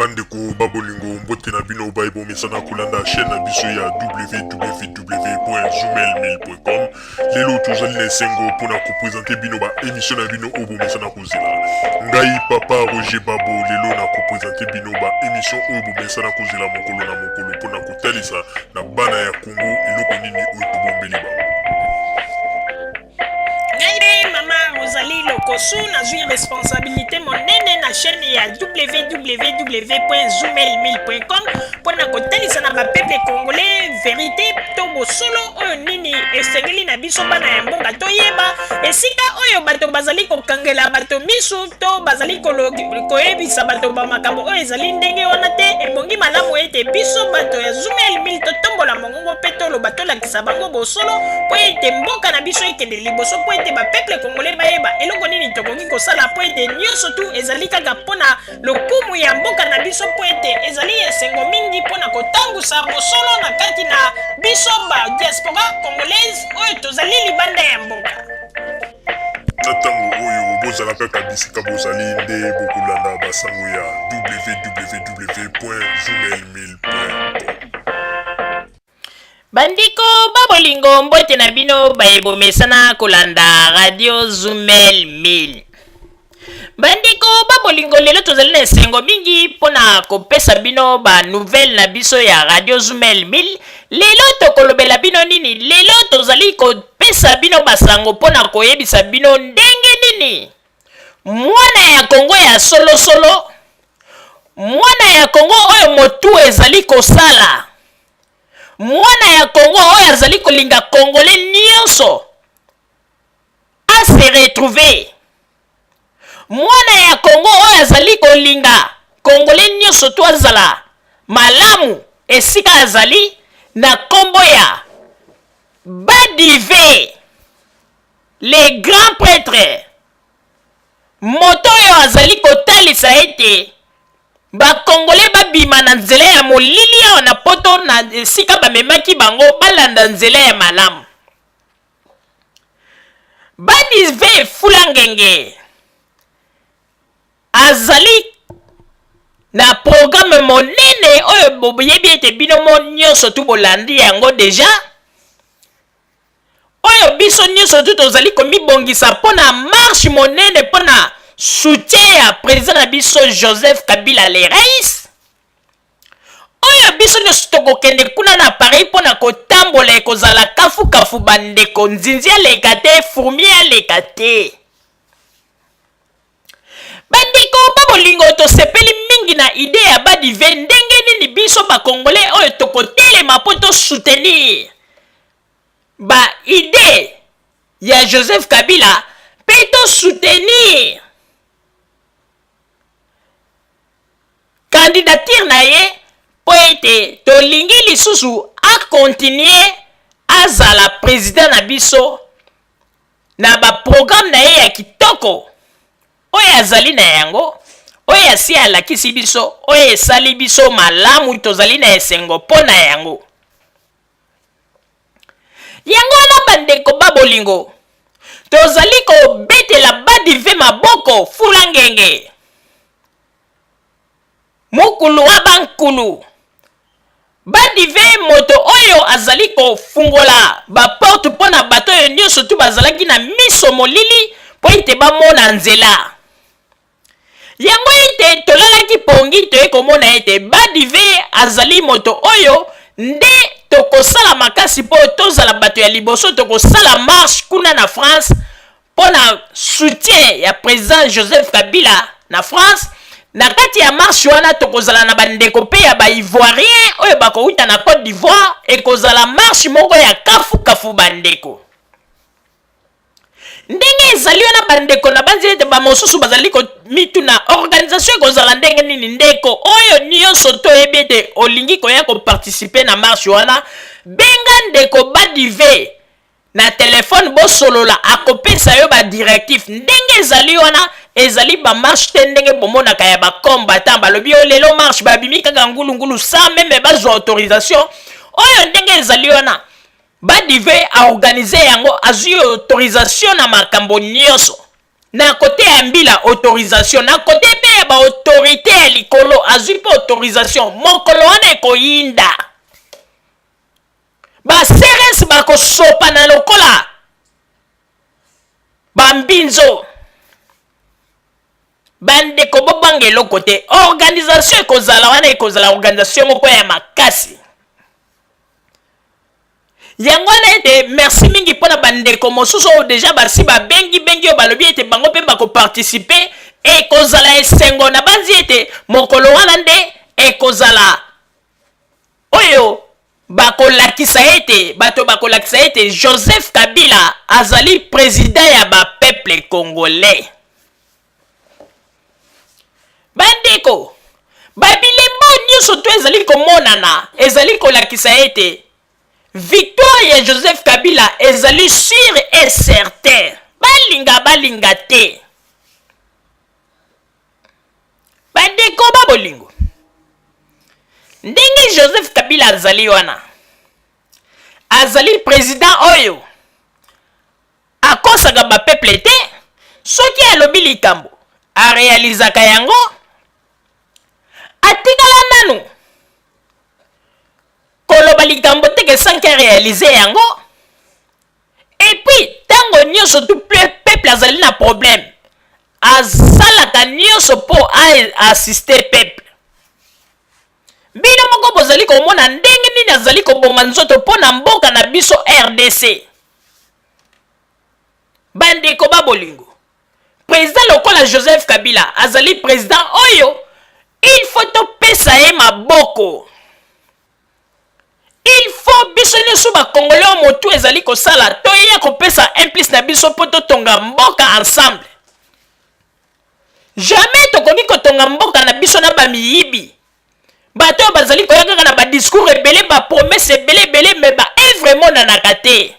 Bandeko ba bolingo, mbote na bino baye bomesana kolanda chaîne na biso ya www.zoomail1000.com. Lelo tozali na esengo mpona kopresente bino ba emission na bino oyo bomesana kozela. Ngai papa Roger Babo lelo na kopresente bino ba emission oyo bomesana kozela mokolo na mokolo mpona kotalisa na bana ya Congo eloko nini oyo tobombeli bango. Ngai nde mama Rosalie Lokosu, nazwi responsabilité monene na chaîne ya www.zoomail1000.com mpo na kotalisa na bapeuple congolais verité to bosolo oyo nini esengeli na biso bana ya mboka toyeba esika oyo bato bazali kokangela bato misu to bazali koyebisa bato ba makambo oyo ezali ndenge wana te. Ebongi malamu ete biso bato ya Zoomail 1000 totombola mongongo mpe toloba, tolakisa bango bosolo mpo ete mboka na biso ekende liboso, mpo ete bapeuple congolais bayeba eloko nini tokoki kosala, mpo ete nyonso tu ezali kaka mpo na lokumu ya mboka na biso, mpo ete ezali esengo mingi mpo na kotangusa bosolo na kati na biso ba diaspora congolaise oyo tozali libanda ya mboka. Na ntango oyo bozala kaka bisika bozali nde bokolanda basango ya www.zoomail1000.com. Bandeko ba bolingo, mbote na bino baye bomesana kolanda radio Zumel 1000. Bandeko ba bolingo, lelo tozali na esengo mingi mpona kopesa bino ba nouvelle na biso ya radio Zumel 1000. Lelo tokolobela bino nini? Lelo tozali kopesa bino basango mpona koyebisa bino ndenge nini mwana ya Kongo ya solosolo, mwana ya Kongo oyo motu ezali kosala, mwana ya Kongo oyo azali kolinga Congolais nyonso a se retrouver, mwana ya Kongo oyo azali kolinga Congolais nyonso to azala malamu esika azali, na kombo ya Badive le grand prêtre, moto oyo azali kotalisa ete bakongole babima na nzela ya molili awa na poto, na esika bamemaki bango, balanda nzela ya malamu. Badive Fulangenge azali na programme monene oyo boyebi ete bino mo nyonso tu bolandi yango deja, oyo biso nyonso tu tozali komibongisa mpo na marche monene mpo na soutien ya president na biso Joseph Kabila le Rais, oyo biso nyonso tokokende kuna na Paris mpo na kotambola. Ekozala kafukafu bandeko, nzinzi aleka te, fourmi aleka te. Bandeko ba bolingo, tosepeli mingi na idée ya Badive, ndenge nini biso bakongolais oyo tokotelema mpo tosoutenir ba idée ya Joseph Kabila mpe tosoutenir candidature na ye, mpo ete tolingi lisusu akontinue azala president na biso na baprograme na ye ya kitoko oyo azali na yango, oyo asi alakisi biso, oyo esali biso malamu, tozali na esengo mpo na yango. Yango wana bandeko ba bolingo, tozali kobetela Badive maboko fula ngenge, mokulu wa bankulu. Badive moto oyo azali kofungola baporte mpo na bato oyo nyonso tu bazalaki na miso molili mpo ete bamona nzela. Yango ete tolalaki pongi, toye komona ete Badive azali moto oyo nde tokosala makasi mpo tozala bato ya liboso tokosala marche kuna na France mpo na soutien ya president Joseph Kabila na France. Na kati ya marche wana tokozala na bandeko mpe ya ba Ivoirien oyo bakouta na Côte d'Ivoire. Ekozala marche moko ya kafukafu bandeko. Ndenge ezali wana bandeko, na banzi ete bamosusu bazali komituna organisation ekozala ndenge nini. Ndeko oyo nyonso toyebi ete olingi koya koparticiper na marche wana, benga ndeko Badive na telefone, bosolola, akopesa yo badirective. Ndenge ezali wana, ezali bamarche te ndenge bomonaka ya bacombattant, balobi yo lelo marche, babimi kaka ngulungulu sans même bazwa autorisation. Oyo ndenge ezali wana, Badive aorganize yango, azwi autorisation na makambo nyonso. Na kote ya mbila autorisation, na kote mpe ya ba autorite ya likolo azwi mpe autorisation. Mokolo wana ekoyinda, ba CRS bakosopana lokola bambinzo. Bandeko, bobanga eloko te, organisation ekozala wana, ekozala organisation moko ya makasi. Yango wana ete merci mingi mpona bandeko mosusu oyo deja basi babengi bengi, oyo balobi ete bango mpe bakoparticipe. Ekozala esengo na banzi ete mokolo wana nde ekozala oyo bakolakisa ete bato bakolakisa ete Joseph Kabila azali president ya bapeuple congolais. Bandeko, babilembo nyonso to ezali komonana ezali kolakisa ete victoire ya Joseph Kabila ezali sur et certain, balinga balinga te. Bandeko ba bolingo, ndenge Joseph Kabila azali wana, azali president oyo akosaka bapeuple te. Soki alobi likambo, arealizaka yango. Atikala nanu koloba likambo te ke sans que arealize yango. Et puis ntango nyonso tu peuple azali na problème, asalaka nyonso mpo aassiste peuple. Bino moko bozali komona ndenge nini azali koboma nzoto mpo na mboka na biso RDC. Bandeko ba bolingo, président lokola Joseph Kabila azali président oyo il faut topesa ye maboko. Il faut biso nyonso bakongole oyo motu ezali kosala, toya kopesa un plus na biso mpo totonga mboka ensemble. Jamais tokoki kotonga mboka na biso na bamiyibi, bato oyo bazali koya kaka na badiscours ebele, bapromesse ebele ebele, mais baœuvre emonanaka te.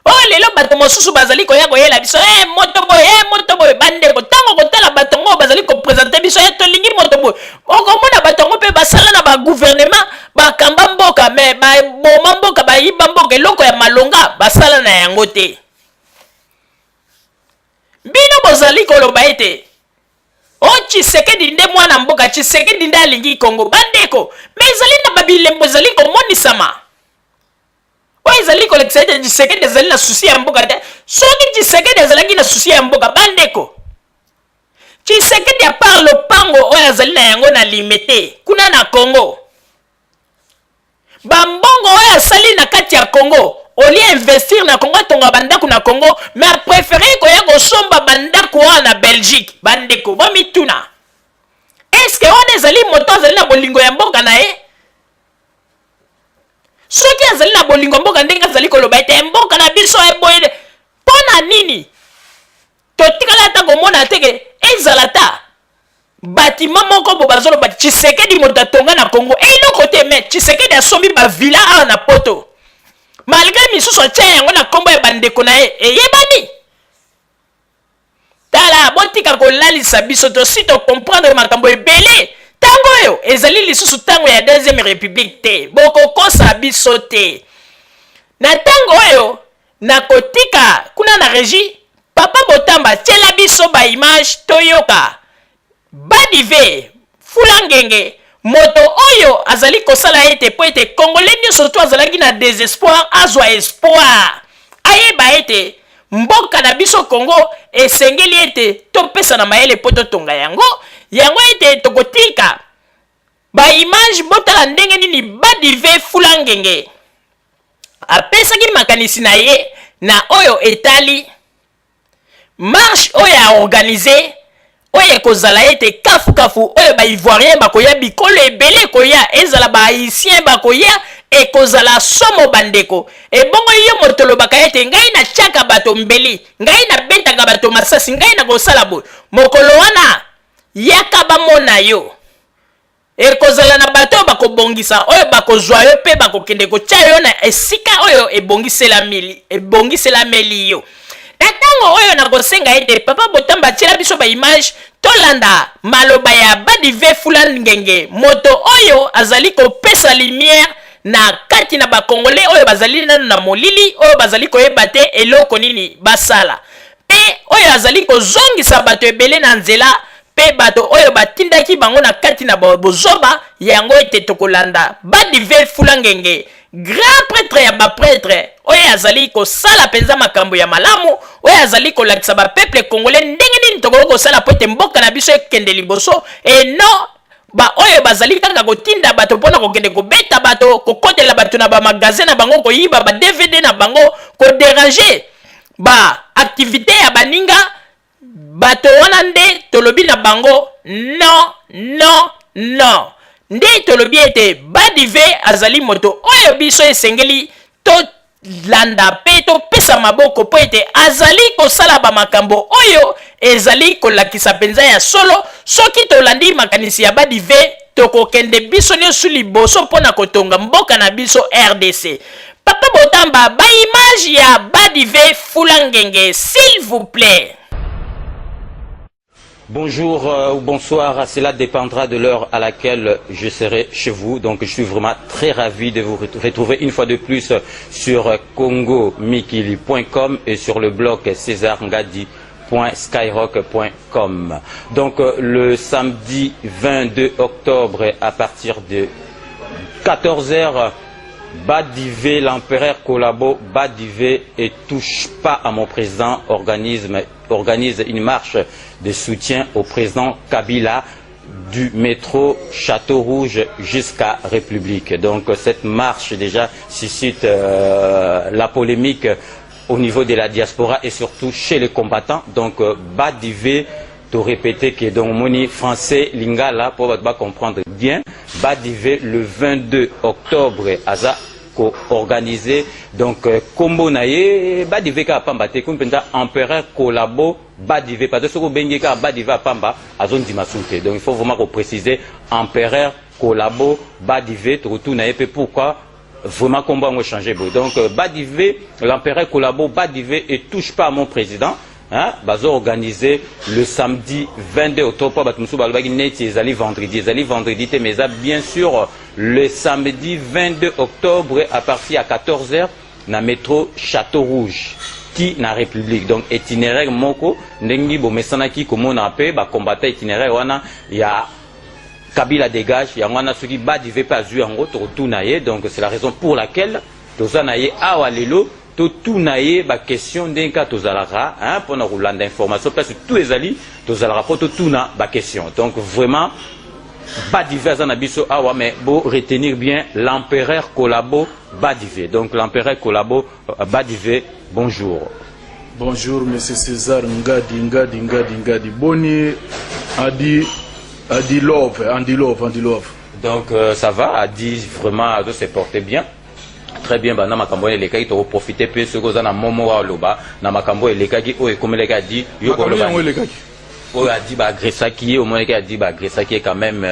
Oyo lelo bato mosusu bazali koya koyela biso e moto boye, e moto boye. Bandeko, ntango kotala bato yango bazali kopresente biso e tolingi moto boye, okomona bato yango mpe basala na bagouvernement, bakamba mboka, mais baboma mboka, bayiba mboka, eloko ya malonga basala na yango te. Bino bozali koloba ete o Tshisekedi nde mwana mboka, Tshisekedi nde alingi Kongo. Bandeko, mais ezali na babilembo ezali komonisama oyo ezali kolekisa ete Tshisekedi azali na souci ya mboka te. Soki Tshisekedi azalaki na souci ya mboka, bandeko, Tshisekedi, à part lopango oyo azali na yango na Limete kuna na Congo, bambongo oyo asali na kati ya Congo, au lieu investir na Congo, atonga bandako na Congo, mais apréféré koya kosomba bandako wana na Belgique. Bandeko, bomituna, est-ce wana ezali moto azali na bolingo ya mboka na ye? Soki azali na bolingo mboka ndenge azali koloba ete mboka na biso eboye, mpo na nini totikala ata komona teke ezala ta batima moko bo bazoloba Tshisekedi moto atonga na Congo? Eloko te. Mais Tshisekedi asombi bavilla awa na Poto, malgré misusu atia yango na nkombo ya bandeko na ye eyebani. Tala, botika kolalisa biso, tosi tocomprendre makambo ebele. Ntango oyo ezali lisusu ntango ya deuxième république te, bokokosa biso te. Na ntango oyo nakotika kuna na régie, papa Botamba, tiela biso baimage, toyoka Badive Fula Ngenge, moto oyo azali kosala ete mpo ete congolais nyonso to azalaki na désespoir azwa espoir, ayeba ete mboka na biso Congo esengeli ete topesa na mayele mpo totonga yango. Yango ete tokotika baimage, botala ndenge nini Badive Fula Ngenge apesaki makanisi na ye na oyo etali marche oyo aorganize, oyo ekozala ete kafukafu, oyo baivoirien bakoya, bikolo ebele ekoya, ezala bahaïtien bakoya, ekozala somo. Bandeko, ebongo yo moto olobaka ete ngai natiaka bato mbeli, ngai nabetaka bato masasi, ngai nakosala boye, mokolo wana yaka bamona yo. Ekozala na bato oyo bakobongisa, oyo bakozwa yo mpe bakokende kotia yo na esika oyo ebongiselameli yo. Na ntango oyo nakosenga ete papa Botamba atiela biso baimage, tolanda maloba ya Badive Fula Ngenge, moto oyo azali kopesa lumière na kati na bakongole oyo bazali nano na molili, oyo bazali koyeba te eloko nini basala. Mpe oyo azali kozongisa bato ebele na nzela mpe bato oyo batindaki bango na kati na bozoba yango ete tokolanda Badive Fulangenge, grand prêtre ya ba prêtre oyo azali kosala mpenza makambo ya malamu, oyo azali kolakisa ba peuple congolais ndenge nini tokoki kosala mpo ete mboka na biso ekende liboso, et non ba oyo bazali kaka kotinda bato mpo na kokende kobeta bato, kokotela bato na ba magasin na bango, koyiba ba DVD na bango, koderanger ba activite ya baninga. Bato wana nde tolobi na bango non, non, non. Nde tolobi ete Badive azali moto oyo biso esengeli tolanda mpe topesa maboko mpo ete azali kosala ba makambo oyo ezali kolakisa mpenza ya solo. Soki tolandi makanisi ya Badive, tokokende biso nyonso liboso mpo na kotonga mboka na biso RDC. Papa Botamba, ba image ya Badive Fulangenge, s'il vous plaît. Bonjour ou bonsoir, cela dépendra de l'heure à laquelle je serai chez vous. Donc je suis vraiment très ravi de vous retrouver une fois de plus sur congomikili.com et sur le blog césarngadi.skyrock.com. Donc le samedi 22 octobre à partir de 14h, Badive, l'empereur Collabo, Badive et touche pas à mon président organise une marche de soutien au président Kabila du métro Château Rouge jusqu'à République. Donc cette marche déjà suscite la polémique au niveau de la diaspora et surtout chez les combattants. Donc Badive, to répéter que donc moni français lingala pour ba comprendre bien, Badive le 22 octobre aza ko organiser donc kombo na ye Badive ka pamba te kumpenza empereur Collabo Badive, parce que soko bengi ka Badive pamba azondima soute. Donc il faut vraiment ko préciser empereur Collabo Badive, to retourner na ye pourquoi vraiment combat on changer beau. Donc Badive, l'empereur Collabo Badive et touche pas à mon président. Hein, bazo organiser le samedi 22 octobre, bato mosusu balobaki neti ezali vendredi, ezali vendredi te, mais eza bien sûr le samedi 22 octobre à partir ya 14h na métro Château Rouge ti na République. Donc itinéraire moko ndenge bomesanaki komona mpe bakombata itinéraire wana ya Kabila dégage, yango wana soki Badive mpe azwi yango tokotuna ye. Donc c'est la raison pour laquelle toza na ye awa lelo, totuna ye baquestion ndenge kaka tozalaka, hein, mpona kolanda information place tout ezali tozalaka mpo totuna baquestion. Donc vraiment Badive aza na biso awa, mais bo retenir bien l'empereur Collabo Badive. Donc l'empereur Collabo Badive, bonjour. Bonjour monsieur César Ngadi, Ngadi, Ngadi, Ngadi. Boni Adi, Adi Love, Andy Love, Andy Love. Donc ça va, Adi vraiment azo se porter bien. Très bien, bana makambo elekaki tokoprofite mpe soki oza na momo wa oloba na makambo elekaki oyo ekomelaki Adi yo Makambo koloba yango elekaki. Oyo Adi baagressaki ye, omonaki Adi baagressaki ye quand même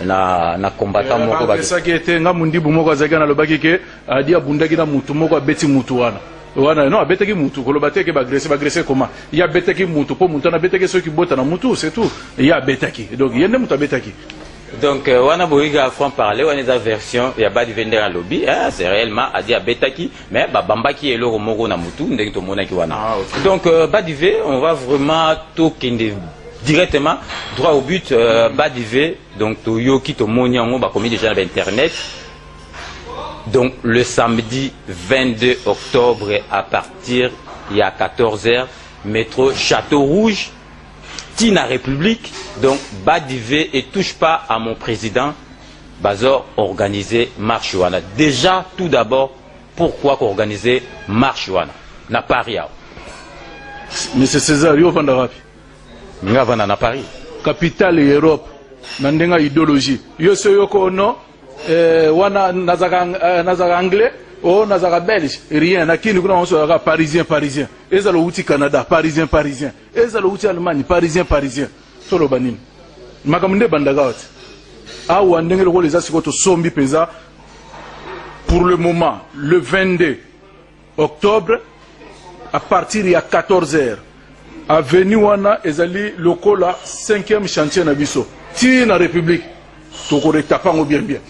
na combattant moko. Baagresaki ete nga mundibu moko azalaki wana, alobaki ke Adi abundaki na mutu moko, abeti mutu wana wana. Non, abetaki mutu, koloba te ke baagresse. Baagresse comment? Ye abetaki mutu mpo mutu wana abetaki soki bota na mutu, c'est tout. Ye abetaki, donc ye nde mutu abetaki. Donc wana boyika franc parler, wana eza version ya Badive ndenge alobi, hein, c'est réellement Adi abetaki, mais babambaki eloko moko na mutu ndenge tomonaki wana. Ah, ok. Donc Badive, on va vraiment tokende directement droit au but. Badive, donc toyoki, tomoni yango bakomi déjà na bainternet. Donc le samedi 22 octobre à partir ya 14h, métro Château Rouge Tina République, donc Badive et touche pas à mon président bazo organiser marche wana. Déjà tout d'abord, pourquoi organiser marche wana na Paris awa? Monsieur César, yo ovanda wapi? Nga vanda na Paris. Capitale ya Europe na ndenge ya idéologie. Yo so yoko no wana nazalaka anglais o nazalaka belge, rien na kini kuna bango azalaka parisien, parisien. Ezala outi Canada, parisien, parisien. Ezala outi Allemagne, parisien, parisien. Toloba nini? Makambo nde ebandaka wati awa ndenge lokola eza sikoyo, tosombi mpenza pour le moment le 22 octobre à partir ya 14 heures, avenue wana ezali lokola 5e chantier na biso ti na République. Tokoretapa yango bien bien,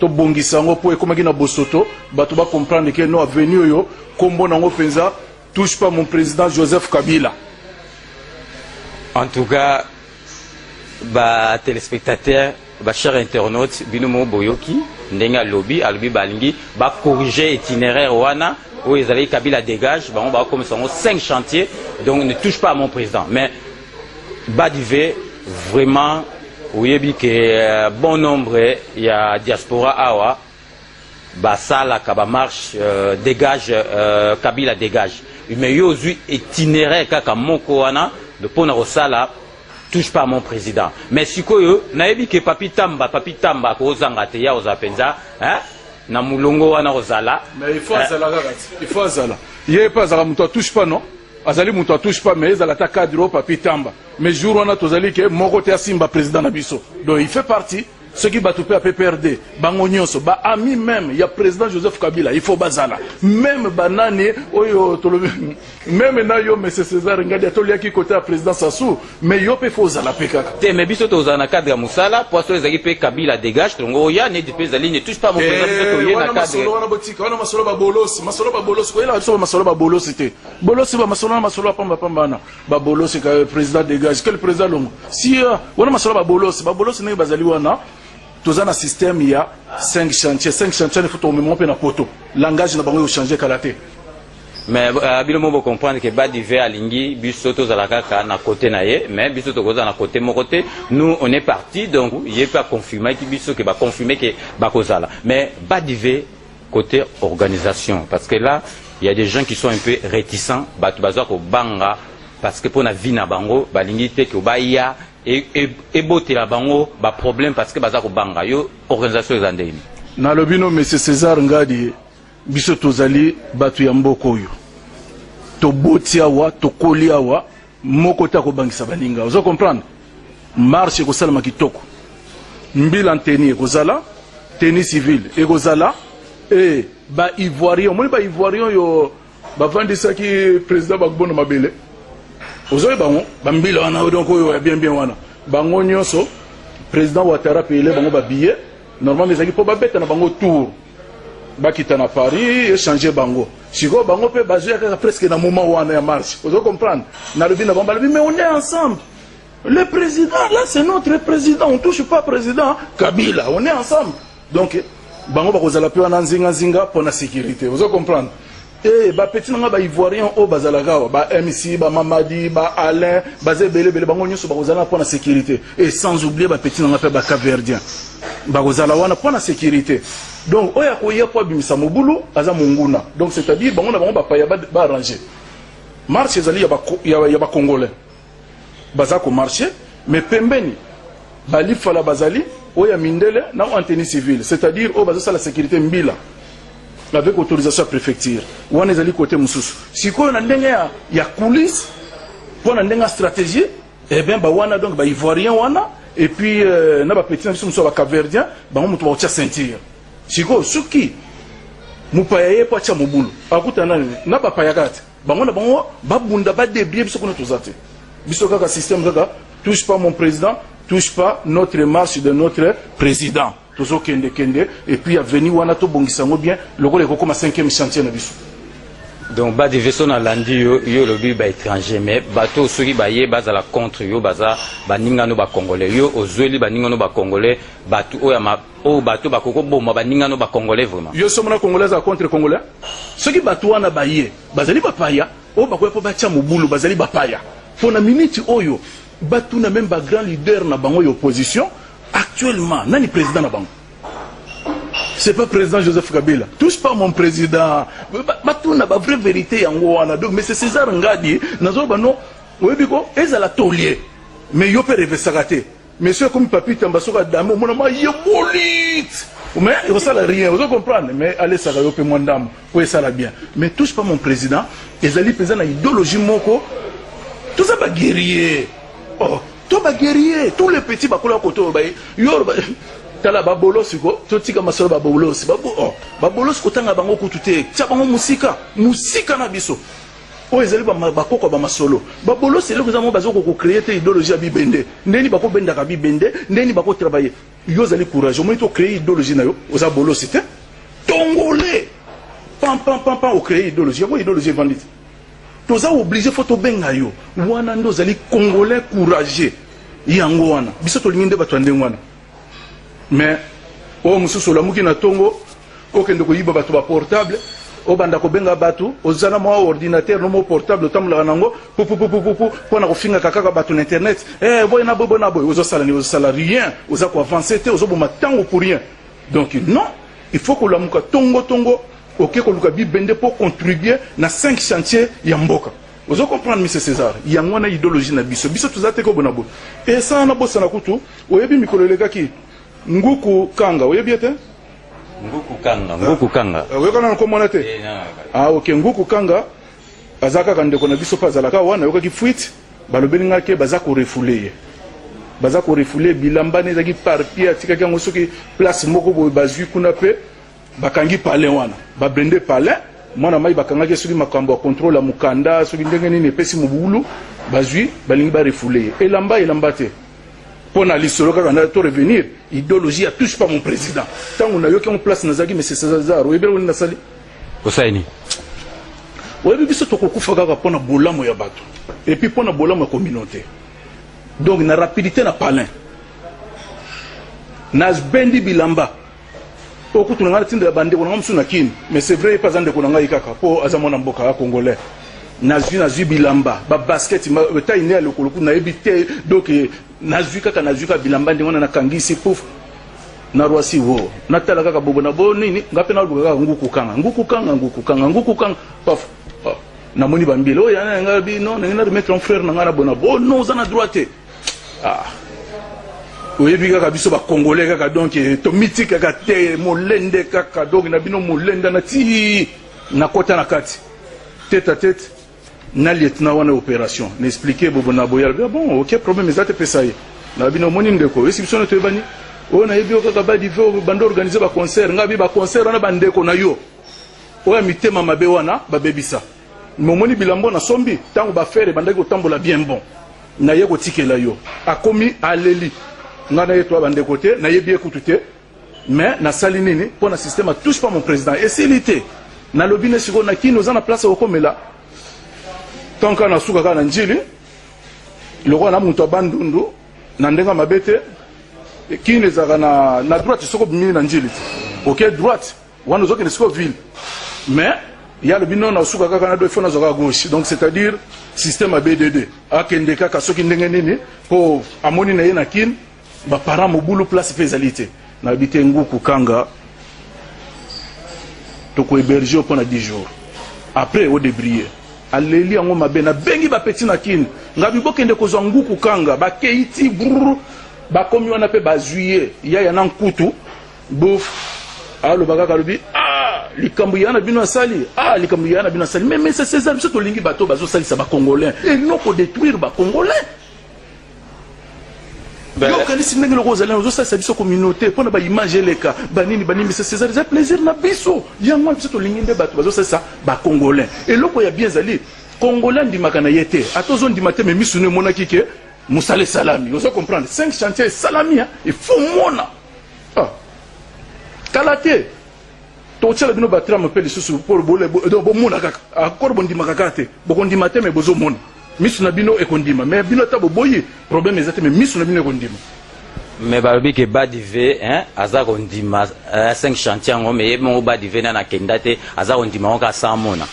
tobongisa yango mpo ekomaki na bosoto. Bato bacomprendre ke no avenue oyo nkombo nango mpenza touche pas mon président Joseph Kabila. En tout cas, ba téléspectateurs, ba chers internautes, bino mo boyoki ndenge alobi, alobi balingi ba corriger itinéraire wana oyo ezalaki Kabila dégage, bango bakomisa yango 5 chantiers, donc ne touche pas à mon président. Mais Badive, vraiment oyebi ke bon nombre ya diaspora awa basalaka bamarche dégage, Kabila dégage, mais yo ozwi itinéraire kaka moko wana mpona kosala touche pas à mon président. Mais sikoyo nayebi ke Papi Tamba, Papi Tamba akozanga te, ya kozala mpenza, hein? Na molongo wana kozala. Mais il faut azala kaka ti, il faut azala. Ye mpe azalaka moto atouche pas, non, azali moto atouche pas, mais ezala ata cadre oyo Papi Tamba. Mais jour wana tozali ke moko te asimba président na biso, donc il fait partie. Soki bato mpe ya PPRD, bango nyonso, baami même ya président Joseph Kabila, il faut bazala même banani oyo tolobi, même na yo, monsieur César Ngadi, atoliaki côté ya président Sassou, mais yo mpe faut ozala mpe kaka. Te, mais biso tozala na cadre ya mosala, po so ezalaki mpe Kabila dégage, tongo oya neti mpe ezali ne touche pas mon président, biso toye na wana masolo cadre. Wana botika wana masolo babolosi, masolo babolosi, koyelaka biso bamasolo babolosi te. Bolosi bamasolo wana, masolo ya pambapamba wana, babolosi ka président dégage, quel président longo si wana masolo babolosi, babolosi ndenge bazali wana. Toza na système ya 5 chantier, 5 chantier, il faut tomema mpe na poto, langage na bango ekochange kala te. Mais bino mo bocomprendre ke Badive alingi biso tozala kaka na côté na ye, mais biso tokozala na côté moko te. Nous, on est parti, donc ye mpe aconfirmaki biso ke baconfirme ke bakozala. Mais Badive, côté organisation, parce que là il y a des gens qui sont un peu réticents, bato bazwa kobanga parce que mpona vie na bango balingi te ke baya ebotela bango baproblème, parce que baza kobanga. Yo, organisation eza ndeni? Nalobi no, monsieur César Ngadi, biso tozali bato ya mboka oyo, toboti awa, tokoli awa, moko te akobangisa baninga. Ozo comprendre? Marche ekosalama kitoko, mbila nteni ekozala, tenue civile ekozala e baivoirien. Omoni baivoirien oyo bavandisaki président Gbagbo na mabele, ozoyeba bango, bambila wana, donc oyo ya bien bien wana, bango nyonso président Ouattara payele bango babillet. Normalement ezalaki mpo babeta na bango tour, bakita na Paris, échange bango. Sikoyo bango mpe bazoya kaka presque na moment wana ya marche. Ozo comprendre? Nalobi na bango, balobi: mais on est ensemble, le président là, c'est notre président, on touche pas président Kabila, on est ensemble. Donc bango bakozala mpe wana nzinganzinga mpo na sécurité. Ozo comprendre? E bapeti na nga baivoirien oyo bazalaka awa, ba MC, bamamadi, ba Alain, baza ebele ebele, bango nyonso bakozala mpo na sécurité. Et sans oublier bapeti na nga mpe bacapverdien bakozala wana mpo na sécurité. Donc oyo akoya mpo abimisa mobulu aza monguna. Donc c'est-à-dire bango na bango bapaya baarrange. Marche ezali ya bacongolais, baza komarche, mais pembeni balifala bazali oyo ya mindele na oyo en tenue civile, c'est-à-dire oyo bazosala sécurité, mbila avec autorisation ya préfecture. Wana ezali côté mosusu. Sikoyo na ndenge ya coulisse, mpo na ndenge ya stratégie, eh bien bawana, donc baivoirien wana, et puis na bapeti na biso mosusu ya bacapverdien, bango moto bakotia ceinture. Sikoyo soki mopaya ye mpo atia mobulu, akutana nani na bapaya kaka te, bango na bango babunda, badébrie. Biso kuna toza te, biso kaka système kaka touche pas mon président, touche pas notre marche de notre président. Tozokendekende et puis avenue wana tobongisa yango bien lokola ekokoma cinquième chantier na biso. Donc Badive, so nalandi yo, yo olobi baétranger, mais bato soki baye bazala contre yo, baza baningano bacongolais. Yo ozweli baningano bacongolais, bato oyo oyo bato bakoki koboma baningano bacongolais vraiment? Yo so mona congolais azala contre congolais? Soki bato wana baye bazali bapaya oyo bakoya mpo batia mobulu, bazali bapaya. Mpo na miniti oyo batuna même bagrand leader na bango ya opposition actuellement, nani président na bango? C'est pas président Joseph Kabila. Touche pas mon président, batuna ba vraie vérité yango wana. Donc monsieur César Ngadi, nazoloba no, oyebi ko ezala taulier, mais yo mpe revesaka te. Monsieur komi Papi Tamba, soki adame, omona ma yebolite, mais ekosala rien. Ozo comprendre? Mais alesaka yo mpe mwa ndambo po esala bien. Mais touche pas mon président ezali mpenza na idéologie moko. Toza baguerrier, oh, to baguerrier, tous les petits bakola kote oyo yo tala babolosi ko totika masolo babolosi oh, babolosi kotanga bango kutu te, tia bango mosika, mosika na biso. Oyo ezali bakoko ya bamasolo babolosi. Eloko eza mo baza kocréer te idéologie ya bibende, ndeni bakobendaka bibende, ndeni bakotravaille. Yo ozali courage, omoni tocréer idéologie na yo, oza bolosi te, tongole pam pam pam pam, ocréer idéologie yango, idéologie evandi te. Toza oblige faut tobenga yo. Wana nde ozali congolais courageux. Yango wana biso tolingi nde bato ya ndenge wana. Mais oyo mosusu olamuki na tongo okende koyiba bato ba portable, obanda kobenga bato, oza na mwa ordinateur no mwa portable otambolaka nango pupupupupu mpo na kofingaka kaka bato na internet. Eh, boye na boye, boye na boye, ozosala nini? Ozosala rien, oza koavance te, ozoboma ntango pour rien. Donc non, il faut kolamuka tongo tongo, oke koluka bibende mpo contribuer na 5 chantier ya mboka. Ozo comprendre, monsieur César? Yango wana idéologie na biso. Biso toza te kobona boye esala na bosana kutu. Oyebi mikolo elekaki, Nguku Kanga, oyebi ye te? Nguku Kanga, Nguku Kanga. Oyokana na komona te? Ah ok, Nguku Kanga aza kaka ndeko na biso mpe azalaka wana. Ayokaki fuite, balobeli ngai ke baza korefouler ye, baza korefouler bilamba ne ezalaki parpie, atikaki yango soki place moko boye, bazwi kuna mpe bakangi palin wana, bablende palin mwana mai, bakangaki soki makambo ya contrôle ya mokanda, soki ndenge nini epesi mobulu, bazwi, balingi barefouler ye elamba, elamba te. Mpo na lisolo kaka na to revenir, idéologie ya touche pas mon président. Ntango nayoki yango place nazalaki, monsieur César, oyebi eloko nini nasali? Osali nini? Oyebi, biso tokokufa kaka mpo na bolamu ya bato et puis mpo na bolamu ya communauté. Donc na rapidité na palin, nabendi bilamba oyo kutu na ngai natindela bandeko na ngai mosusu na Kini. Mais c'est vrai, ye mpe aza ndeko na ngai kaka mpo aza mwana mboka ya congolais. Nazwi bilamba, babasket tai ne ya lokolo kutu nayebi te. Donc nazwi kaka bilamba ndenge wana, nakangisi pouf na Roissy. Wo natala kaka bobo na bo nini, nga mpe naluka kaka Nguku Kanga, Nguku Kanga, Nguku Kanga, Nguku Kanga, paf, oh. Namoni bambile oyo yana nga bi non, ndenge na remettre en frère na ngai na bona bo non, oza na droit te. Ah, oyebi kaka biso bacongolais kaka, donc tomiti kaka te, molende kaka. Donc na bino molenda na ti nakota na kati tête à tête na lieutenant wana opération, na expliquer bobo na boye. Alobi: "Bon, ok, problème eza te, pesa ye." Na bino omoni ndeko esi biso na toyebani oyo, nayebi yo kaka badive bando organiser baconcert. Ngai bi baconcert wana, bandeko na yo oyo ya mitema mabe wana babebisa. Me omoni bilambo nasombi ntango bafere ebandaki kotambola bien, bon, naye kotikela yo. Akomi aleli ngai na ye, toya bandeko te, nayebi ye kutu te. Mais nasali nini mpo na système touche pas mon président esili te. Nalobi ne sikoyo na Kini oza na place okomela tonka na suka kaka na Njili lokola na moto ya Bandundu na ndenge ya mabe te. Kini ezalaka na droite soki obimi na Njili te, ok, droite wana ozokende sikoyo ville. Mais ya alobi non, nasuka kaka na do, ifo nazwa kaka gauche. Donc c'est-à-dire système ya BDD, akende kaka soki ndenge nini mpo amoni na ye na Kini baparent mobulu, place mpe ezali te. Nayebi te, Nguku Kanga, tokohéberger mpo na 10 jours, après odébrouiller. Aleli yango mabe. Nabengi bapeti na Kini, ngabi bokende kozwa Nguku Kanga. Bakei ti brr, bakomi wana mpe bazwi ye yaya na nkutu bof. Aloba kaka, alobi: "Ah, likambo ya na bino asali, ah, likambo ya na bino asali." Mais c'est César, biso tolingi bato bazosalisa bacongolais et non kodétruire bacongolais. Yo okanisi ndenge loko ozali ozosalisa biso communauté mpona baimage eleka banini banini. Biso César, eza plaisir na biso yango wana. Biso tolingi nde bato bazosalisa bacongolais. Eloko ya bien ezali congolais andimaka na ye te, ata ozondima te, me misu no emonaki ke mosala esalami. Ozo comprendre? Cinq chantier esalami, il faut mona. Ah. Kala te totiala bino batrame mpe lisusu mpo bomona kaka akor. Bondimaka kaka te, bokondima te, me bozomona misu na bino ekondima. Me bino ata boboyi, problème eza te, me misu na bino ekondima. Me balobi ke Badive, hein, aza kondima 5 chantier yango, me ye moko Badive nani akenda te, aza kondima yango kaka sans mona.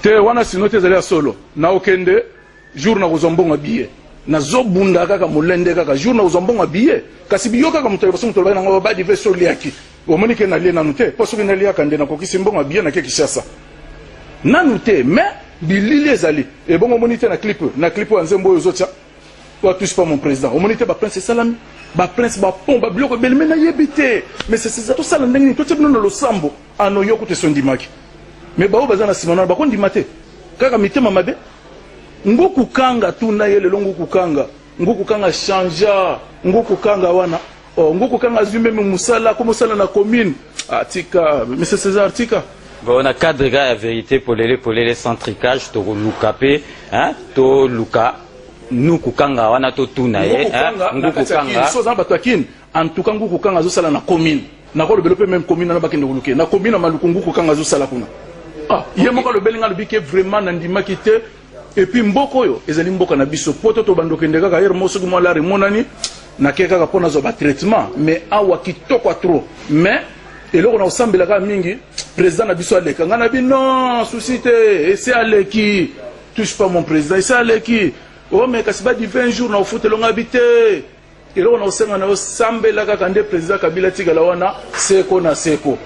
Te, wana sino te, ezali ya solo. Na okende jour nakozwa mbongo ya billet, nazobunda kaka molende kaka jour nakozwa mbongo ya billet. Kasi biyo kaka moto ya liboso, moto olobaki nango Badive so oliaki, omoni ke nalie nanu te, mpo soki naliaka nde nakokisi mbongo ya billet nake Kinshasa nanu te. Mais bilili ezali ebongo, omoni te na clip oyo ya nzembo oyo ozotia oyo touche pas mon président, omoni te baprince esalami, baprince, bapont, babiloko ebele. Me nayebi te, mais c'est tosala ndenge nini? Totia bino na losambo ano yo kutu esondimaki, me baoyo baza na nsima nano bakondima te, kaka mitema mabe. Nguku Kanga, tuna ye lelo. Nguku Kanga, Nguku Kanga changea. Nguku Kanga wana, oh, Nguku Kanga azwi meme mosala, komosala na commune. Ah, tika, monsieur César, tika. Bon, na cadre kaka ya vérité polele polele, sans tricage, tokoluka mpe, hein, toluka Nuku Kanga wana, totuna ye. Nguku Kanga na kati ya Kini, so oza na bato ya Kini, en tout cas Nguku Kanga azosala na commune. Nakolobela mpe même commune wana, bakende koluke na commune ya Maluku. Nguku Kanga azosala kuna. Ah, ye moko alobeli nga, alobi ke vraiment nandimaki te. Et puis mboka oyo ezali mboka na biso, po to tobanda okende kaka heure moko, soki mwa lare emonani, nake kaka mpo nazwa batraitement. Mais awa kitoko ya trop. Mais eloko na kosambela kaka mingi, président na biso aleka. Ngai na bi non souci te, ese aleki, touche pas mon président, ese aleki. O mais kasi badi 20 jours na ofutela ngai bi te. Eloko na kosenga na yo, sambela kaka nde président Kabila atikala wana seko na seko.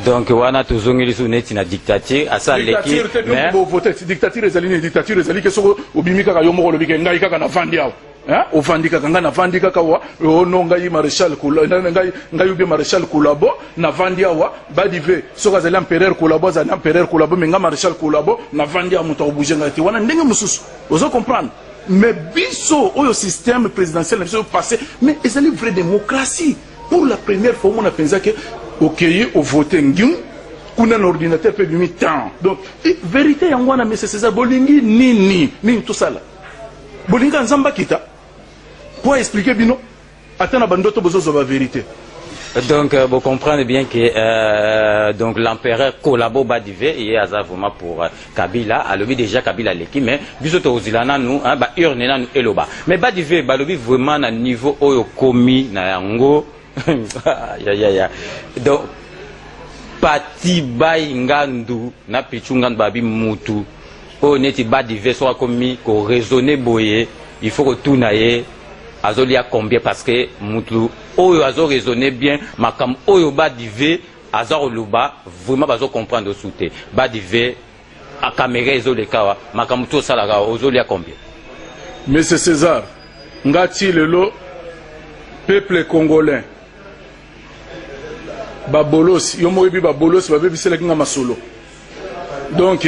Donc wana tozongi lisusu neti na dictature, asa aleki. Dictature te. Mais bovote, dictature ezali nini? Dictature ezali ke soki obimi kaka yo moko, olobi ke ngai kaka navandi awa. Hein? Ovandi kaka, ngai navandi kaka wa o no ngai maréchal ngai ngai ubie maréchal Kolabo, navandi awa. Badive soki azali empereur Kolabo, azali empereur Kolabo, mais ngai maréchal Kolabo navandi awa, moto akobouge ngai te. Wana ndenge mosusu, ozo comprendre. Mais biso oyo, système présidentiel na biso passé, mais ezali vraie démocratie. Pour la première fois omona mpenza ke okei ovote ngium kuna na ordinateur mpe ebimi temps. Donc vérité yango wana. Monsieur César, bolingi nini nini tosala? Bolingi kaka Nzambe akita po aexpliquer bino? Ata na bandoto bozozwa bavérité. Donc, vous comprenez bien que donc l'empereur Kolabo Badive est aza vraiment pour Kabila. Alobi déjà Kabila leki, mais biso tozila nanu hein, ba urne nanu eloba. Mais Badive balobi vraiment na niveau oyo komi na yango ya ya ya. Donc Pati Bay Ngandu na Pichu Ngandu babi mutu oyo neti Badive so akomi ko raisonner boye, il faut kotuna ye azolia combien, parce que mutu oyo azo raisonner bien, makambo oyo Badive aza koloba, vraiment bazo comprendre osu te. Badive a caméra ezoleka awa, makambo to osalaka, ozolia combien? Monsieur César, nga ti lelo, peuple congolais, babolosi, yo moko oyebi, babolosi babebiselaki nga masolo. Donc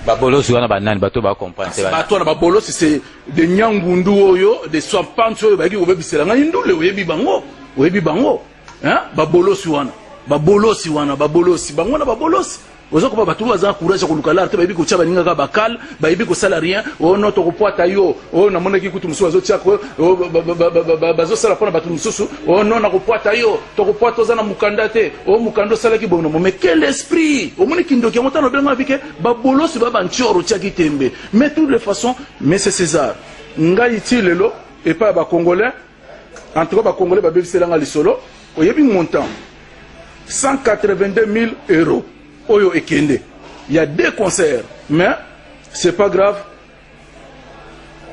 Babolosi wana banani? Bato bacomprendre te. Bato wana babolosi, c'est de nyangundu oyo de swampanti oyo bayaki kobebisela ngai ndule. Oyebi bango, oyebi bango, hein? Babolosi wana, babolosi wana, babolosi bango wana, babolosi. Oza koba bato oyo baza na courage ya koluka lar te, bayebi kotia baninga kaka bakale, bayebi kosala rien. Oyo no tokopwata yo, oyo namonaki kutu mosusu bazotia, bazosala mpona bato mosusu. Oyo no nakopwata yo, tokopwata, oza na mokanda te, oyo mokanda osalaki bonomo. Mais quel esprit! Omoni kindoki yango. Tano obenga bike babolosi ba bantior otiaki tembe. Mais toutes les façons, monsieur César, ngai ti lelo epai ya bacongolais, en tout cas bacongolais babebiselanga lisolo. Oyebi montant 182 000 euros oyo ekende ya deux concerts. Mais c'est pas grave,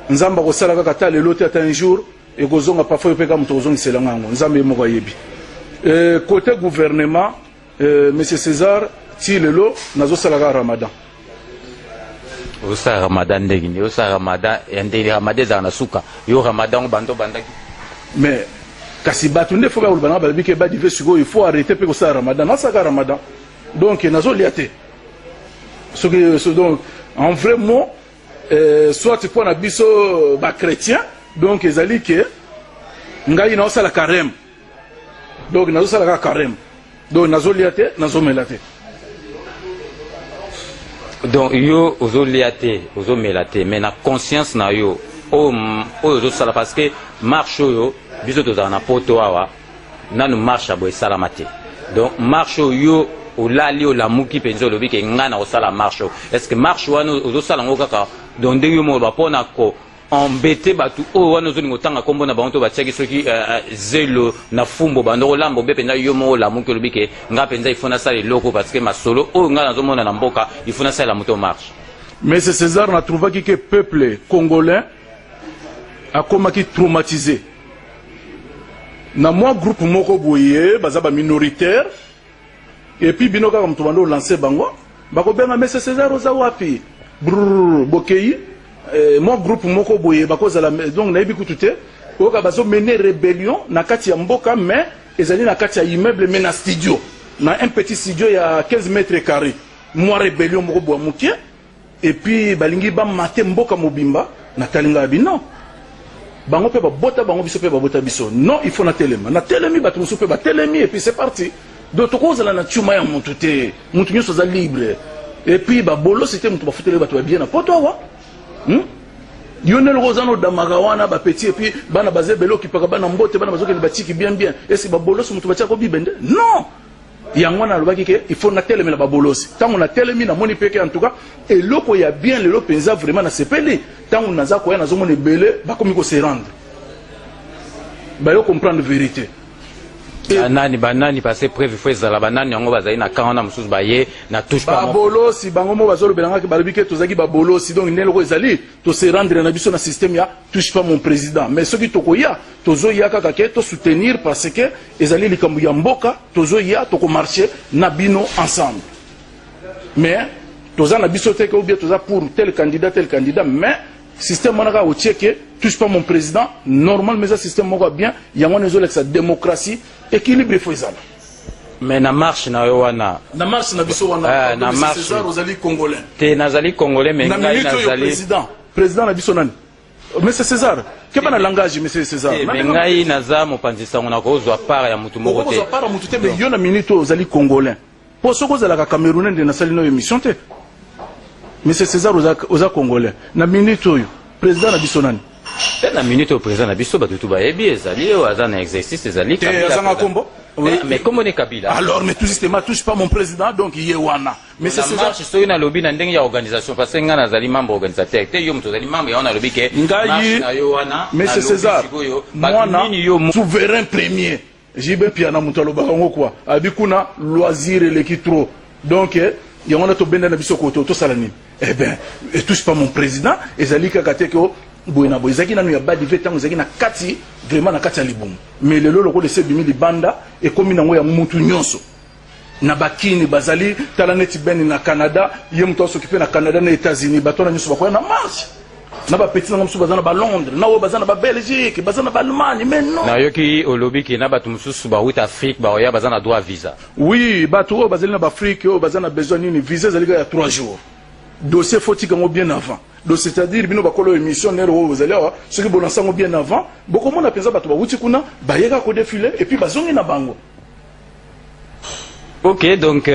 Nzambe akosala kaka, ata lelo te, ata un jour ekozonga. Parfois yo mpe kaka moto akozongiselanga yango, Nzambe ye moko ayebi. Côté gouvernement, monsieur César, ti lelo nazosala kaka ramadan. Osala ramadan ndenge nini? Osala ramadan ya ndenge ramadan ezala na suka? Yo ramadan bando obandaki? Mais kasi bato nde fo bakoloba nanga, balobi ke Badive sikoyo il faut arrêter mpe kosala ramadan. Nasalaka ramadan, donc nazolia te. Soki donc en vrai mot, soit mpo na biso bachrétien, donc ezali ke ngai naosala carême. Donc nazosala kaka carême, donc nazolia te, nazomela te. Donc yo ozolia te, ozomela te, mais na conscience na yo, oyo oyo ozosala, parce que marche oyo biso tozala na poto awa, nanu marche ya boye esalama te. Donc marche oyo yo olali, olamuki mpenza, olobi ke ngai na kosala marche oyo, est ce que marche wana ozosala yango kaka donc ndenge yo moko oloba mpona ko embêter bato oyo wana ozolinga otanga nkombo na bango to batiaki soki zelo na fumbo bando kolamba obe mpenza, yo moko olamuki, olobi ke ngai mpenza il faut nasala eloko, parce que masolo oyo ngai nazomona na mboka, il faut nasalela moto marche? Mais c'est César, natrouvaki ke peuple congolais akomaki traumatisé na mwa groupe moko boye, baza baminoritaire. Et puis bino kaka moto bando olance bango, bakobenga: "Monsieur César, oza wapi?" Brrr, bokei. Mwa groupe moko boye bakozala, donc nayebi kutu te, oyoka bazomene rébellion na kati ya mboka, mais ezali na kati ya immeuble, mais na studio, na un petit studio ya 15 mètres carré, mwa rébellion moko boya moke. Et puis balingi bamate mboka mobimba. Natali ngai abi non, bango mpe babota bango, biso mpe babota biso. Non, il faut natelema. Natelemi, bato mosusu mpe batelemi, et puis c'est parti. Donc tokozala na tiuma ya motu te, motu nyonso aza libre. Et puis babolosi te, moto bafuteli bato babie na poto awa, Yo nde loko oza na odamaka wana bapeti, et puis bana baza ebele, okipaka bana mbote, bana bazokende batiki bien bien. Esi babolosi moto batiaka obibe nde? Non. Yango wana nalobaki ke il faut natelemela babolosi. Ntango natelemi, namoni mpe ke en tout cas eloko ya bien lelo mpenza, vraiment nasepeli. Ntango naza koya, nazomona ebele bakomi kose rendre, bayo comprendre vérité. Banani, banani? Parce que preuve faut ezala. Banani yango bazali na camp wana? Mosusu baye na touche pas mon Babolosi bango mo bazolobelangaki, balobi ke tozalaki babolosi. Donc ndenge eloko ezali, tose rendre na biso na système ya touche pas mon président. Mais soki tokoya, tozoya kaka ke tosoutenir, parce que ezali likambo ya mboka. Tozoya, tokomarche na bino ensemble, mais toza na biso te ke ou bien toza pour tel candidat, tel candidat. Mais système wana kaka otie ke touche pas mon président, normal. Mais eza système moko ya bien. Yango wana ezolakisa démocratie, équilibre efo ezala. Mais na marche na yo wana? Na marche na biso wana? Eh, na Pardon, monsieur marche. César, ozali Congolais? Te, nazali Congolais, mais Na ngai minute oyo, nazali président na biso nani? Monsieur César, keba na langage, monsieur César. Te, mais ngai naza mopanzi sango, nakozwa part ya motu moko te. Okozwa part ya motu te, mais yo na minute oyo ozali Congolais, mpo soki ozalaka Camerounais nde nasali no émission te. Monsieur César, oza Congolais. Na minute oyo, président na biso nani? Mpe na minute oyo, président na biso, bato tu bayebi, ezali oyo aza na exercice, ezali Te, Kabila. azanga Président. kombo. Eh, mais kombo ne Kabila. Alors, mais tout justement, touche pas mon président, donc ye wana, monsieur Na César. marche, soki nalobi na ndenge ya organisation, parce que ngai nazali membre organisateur te, yo moto ozali membre yango, nalobi ke Ngai, marche na yo wana, monsieur nalobi César, sikoyo, bato mwana nini yo souverain premier JB Piana, moto alobaka yango kwa abi kuna, loisir eleki trop. Donc yango wana tobenda na biso koto, tosala nini? Eh ben, et touche pas mon président ezali kaka te ke o boye na boye. Ezalaki nanu ya badive ntango ezalaki na kati, vraiment na kati ya libumu. Mais lelo, lokola esi ebimi libanda, ekomi nango ya mutu nyonso. Na bakini bazali, tala neti beni na Canada, ye moto asoki mpe na Canada, na États-Unis, bato wana nyonso bakoya na marche. Na bapeti nanga mosusu baza na baLondres, na oyo baza na baBelgique, baza na baAllemagne, mais non. Nayoki olobi ke na bato mosusu bauta Afrique baoya, baza na droit visa. Oui, bato oyo bazali na baAfrique, oyo baza na besoin nini, visa ezali kaka ya 3 jours. Dossier faut tika yango bien avant. Donc c'est-à-dire bino bakolo émission nere oyo bozali awa, soki bolansa yango bien avant, bokomona mpenza bato bawuti kuna, bayeka kodéfiler et puis bazongi na bango. Ok, donc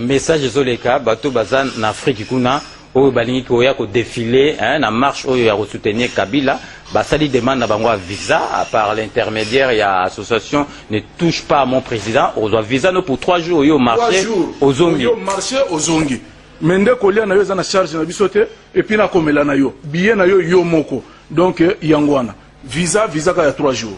message ezoleka: bato baza na Afrique kuna, oyo balingi koya kodéfiler, hein, na marche oyo ya kosoutenir Kabila, basali demande na bango ya visa par l'intermédiaire ya association Ne touche pas à mon président. Ozwa visa no pour 3 jours, oyo marché, ozongi. Oyo marché, ozongi. Mais nde kolia na yo eza na charge na biso te, et puis nakomela na yo, billet na yo, yo moko. Donc yango wana visa kaka ya 3 jours.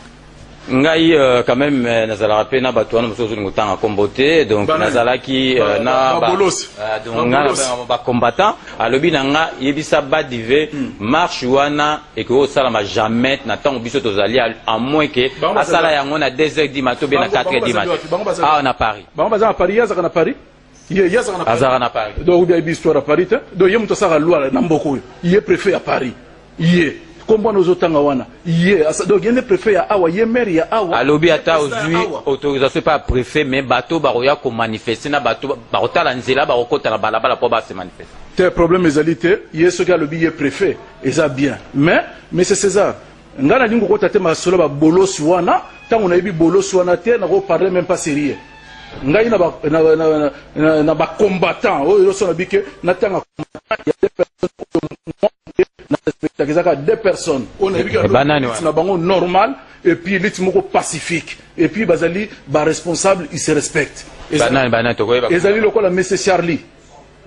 Ngai quand même nazalaka mpe na bato wana mosusu ozolinga otanga nkombo te. Donc nazalaki na Babolosi. Donc nga na bacombattant, alobi na nga: yebisa badive, marche wana ekoki kosalama jamais na ntango biso tozali, à moins ke Bango asala yango na 2 heures du matin ou bien na 4 heures Bango du bazali matin. wapi? Bango bazali Awa na Paris. Bango baza na Paris? Ye azalaka na Paris? Ye azalaka na Paris? Azalaka na Paris. Donc obi ayebi histoire ya Paris te. Donc ye moto asalaka loi na mboka oyo, ye préfet ya Paris, ye kombo wana ozotanga wana, ye donc ye nde préfet ya awa, ye maire ya awa. Alobi ata Président ya ozwi awa. autorisation epa ya préfet, mais bato bakoya komanifester na bato bakotala nzela, bakokota na balabala mpo base manifester. Te, problème ezali te. Ye soki alobi ye préfet, eza bien. Mais monsieur César, ngai nalingi kokota te masolo ya babolosi wana. Ntango nayebi bolosi wana te, nakoparler même pas sérieux. Ngai na bacombattant oyo nyonso nabi ke natanga ya deux personnes oyo moi na respectaka, ezaka deux personnes oyo nayebi ke Eh, banani wana? Na bango normal, et puis lutte moko pacifique, et puis bazali baresponsable, ils se respectent. Banani, banani, tokoyeba? Ezali lokola monsieur Charlie,